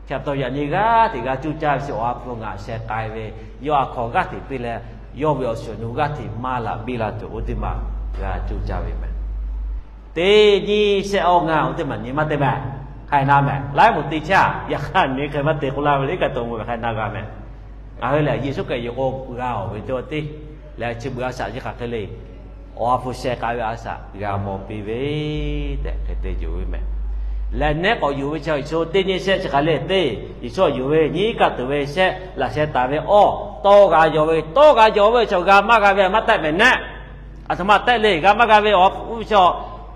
Chi pa taw yaꞈ nyi g'aˇ hteꞈ g'a cuˇ caˇ ve chi awˬ ha hpu ngaˬ sheh k'ai ve, yawˇ a hkaw g'aˇ hteꞈ piˇ leh, yawˇ ve awˬ shiˍ awˬ nu g'aˇ hteꞈ maˇ laꞈ biˇ la tuˬ oˇ teˇ maˬ g'a cuˇ caˇ ve mehˍ. Teˇ nyi shehˆ awˇ ngaˇ oˇ teˇ maˬ nyi maˇ te mehˍ. Hk'ai na mehˍ, laiˉ moˍ te chehˇ. Yaꞈ hk'aˇ nyi hk'e maˇ te k'oˆ laˇ ve le, iˉ kaˆ tuˬ awˬ moˍ hk'ai na g'a mehˍ. Ngaˬ hui lehˬ Yeˍsuˆ Hkriꞈ yuˬ k'o g'a-oˬ ve teˇ teˇ leh chi beuꞈ a shaꞈ chi hk'aˬ hk'e le. Awˬ ha hpu sheh k'ai ve a shaꞈ g'a mawˬ piˇ ve tehꞈ hk'e te yuˬ ve mehˍ. Leh nehˉ k'awꞈ yuˬ ve chi Yeˍsuˆ teˇ nyi shehˆ chi hk'aˬ le teˇ, Yeˍsuˆ yuˬ ve nyi iˉ kaˆ tuˬ ve shehˆ laꞈ sheh taˍ ve awˇ, tawˇ g'a yaw ve, tawˇ g'a yaw ve chi g'a maˇ g'a ve maˇ tehˆ mehˍ nehˆ. Aˬ htoꞈ ma tehˆ le, g'a maˇ g'a ve awˬ ha hpu chi,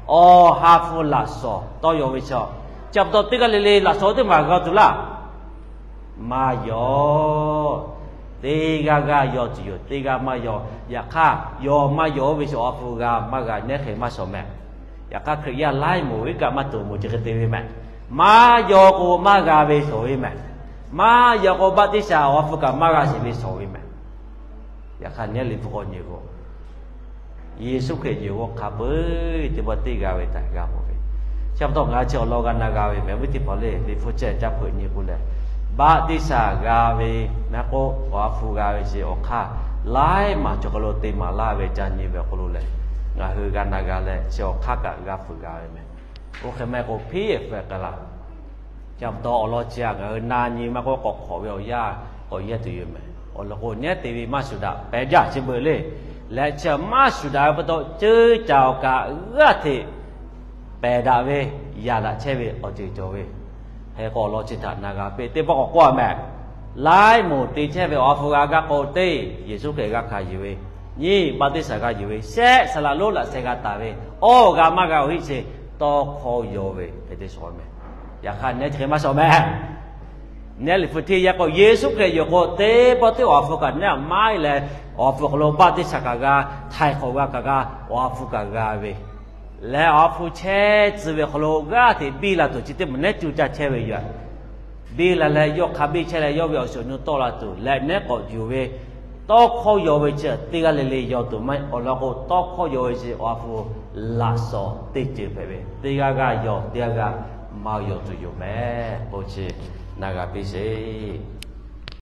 awˬ ha hpu laꞈ shawˍ tawˇ yaw ve chi, chi pa taw teˇ g'aˇ le le laꞈ shawˍ teˇ maˬ g'a tuˬ laˇ. Maˇ yaw. Teˇ g'aˇ g'aˇ yaw tuˬ yoˬ, teˇ g'aˇ maˇ yaw. Yaꞈ hk'aˇ yaw maˇ yaw oˇ ve chi awˬ ha hpu g'a maˇ g'a nehˉ hk'e maˇ shawˍ mehˍ. Yaꞈ hk'aˇ Hkriꞈ yaˇ laiˉ moˍ iˉ kaˆ maˇ tuˬ awˬ moˍ chi hk'e te ve mehˍ. Maˇ yaw k'o maˇ g'a ve shawˍ ve mehˍ. Maˇ yaw k'o baˆtiˆsaˬ awˬ ha hpu kaꞈ maˇ g'a sheˍ ve shawˍ ve mehˍ. Yaꞈ hk'aˇ nehˉ liꞈ hpu k'awꞈ nyi k'o, Yeˍsuˆ Hkriꞈ yuˬ k'o hk'a peu-eˬ teˇ pawˆ teˇ g'a ve htaꞈ g'a mawˬ ve. Chi pa taw ngaˬ hui chi awˬ lawn g'a na g'a ve mehˍ. Viˉ teˇ hpaˍ le, liꞈ hpu chehˇ caˇ hpeuꞈ nyi k'o lehˬ, baˆtiˆsaˬ g'a ve, maˇ heˆ k'o awˬ ha hpu g'a ve chi awˬ hk'aˇ laiˉ maˬ cawˬ hk'aw lo te maˍ laˇ ve ca nyi ve awˬ hk'aw lo lehˬ, ngaˬ hui g'a na g'a leh chi awˬ hk'aˇ kaꞈ g'a fuiˍ g'a ve mehˍ. Oˇ hk'e maˇ heˆ k'o hpiˉ-ehˍ hpehꞈ k'ai laˇ. Chi pa taw awˬ lawn chi htaꞈ ngaˬ hui na nyi maˇ k'oˆ, k'awꞈ hk'awꞈ ve awˬ yanˇ k'awꞈ yehˇ tuˬ yoˬ mehˍ. Awˬ lawn k'o nehˉ te ve maˇ shuˍ daꞈ pehˬ jaˇ chi beuꞈ le. Leh chi maˇ shuˍ daꞈ ve pa taw ceuˇ caˬ awˬ kaꞈ g'aˇ hteꞈ pehˬ daꞈ ve, yaꞈ daꞈ chehˇ ve awˬ ceuˬ cawˬ ve. Hk'e k'o awˬ lawn chi htaꞈ na g'a piˇ teˇ pawˆ k'awꞈ k'oˆ a mehˍ. Laiˉ moˍ te chehˇ ve awˬ ha hpu g'a gaˇ k'o teˇ, Yeˍsuˆ Hkriꞈ g'a hkanˍ yuˬ ve, nyiˇ baˆtiˆsaˬ g'a yuˬ ve, shehˆ saˍ laꞈ lonˉ laꞈ sheh g'a taˍ ve, awˇ g'a maˇ g'a awˬ hiˆ chi tawˇ hkawˇ yaw ve hk'e te shawˍ mehˍ. Yaꞈ hk'aˇ nehˉ chi hk'e maˇ shawˍ mehˍ. Nehˉ liꞈ hpu hteˇ yaˇ k'o Yeˍsuˆ Hkriꞈ yuˬ k'o teˇ pawˆ teˇ awˬ ha hpu kaꞈ nehˉ maˇ heˆ leh, awˬ ha hpu hk'aw lo baˆtiˆsaˬ kaꞈ g'a, htaiˍ hk'awꞈ g'a kaꞈ g'a, awˬ ha hpu kaꞈ g'a ve, leh awˬ ha hpu chehˇ tcuh ve hk'aw lo g'aˇ hteꞈ biˇ la tuˬ chi teˇ moˍ nehˉ cuˇ caˇ chehˇ ve yoˬ. Biˇ la leh yawˇ hk'a biˇ chehˇ leh yawˇ ve awˬ shiˍ awˬ nu tawˆ la tuˬ leh nehˉ k'awꞈ yuˬ ve, tawˇ hkawˇ yaw ve chi teˇ g'aˇ le le yaw tuˬ maˇ heˆ. Awˬ lawn k'o tawˇ hkawˇ yaw ve chi awˬ ha hpu laꞈ shawˍ teˇ ceuˬ hpehꞈ ve, teˇ g'aˇ g'aˇ yaw, teˇ g'aˇ g'aˇ maˇ yaw tuˬ yoˬ mehˍ k'o chi na g'a piˇ sheˍ.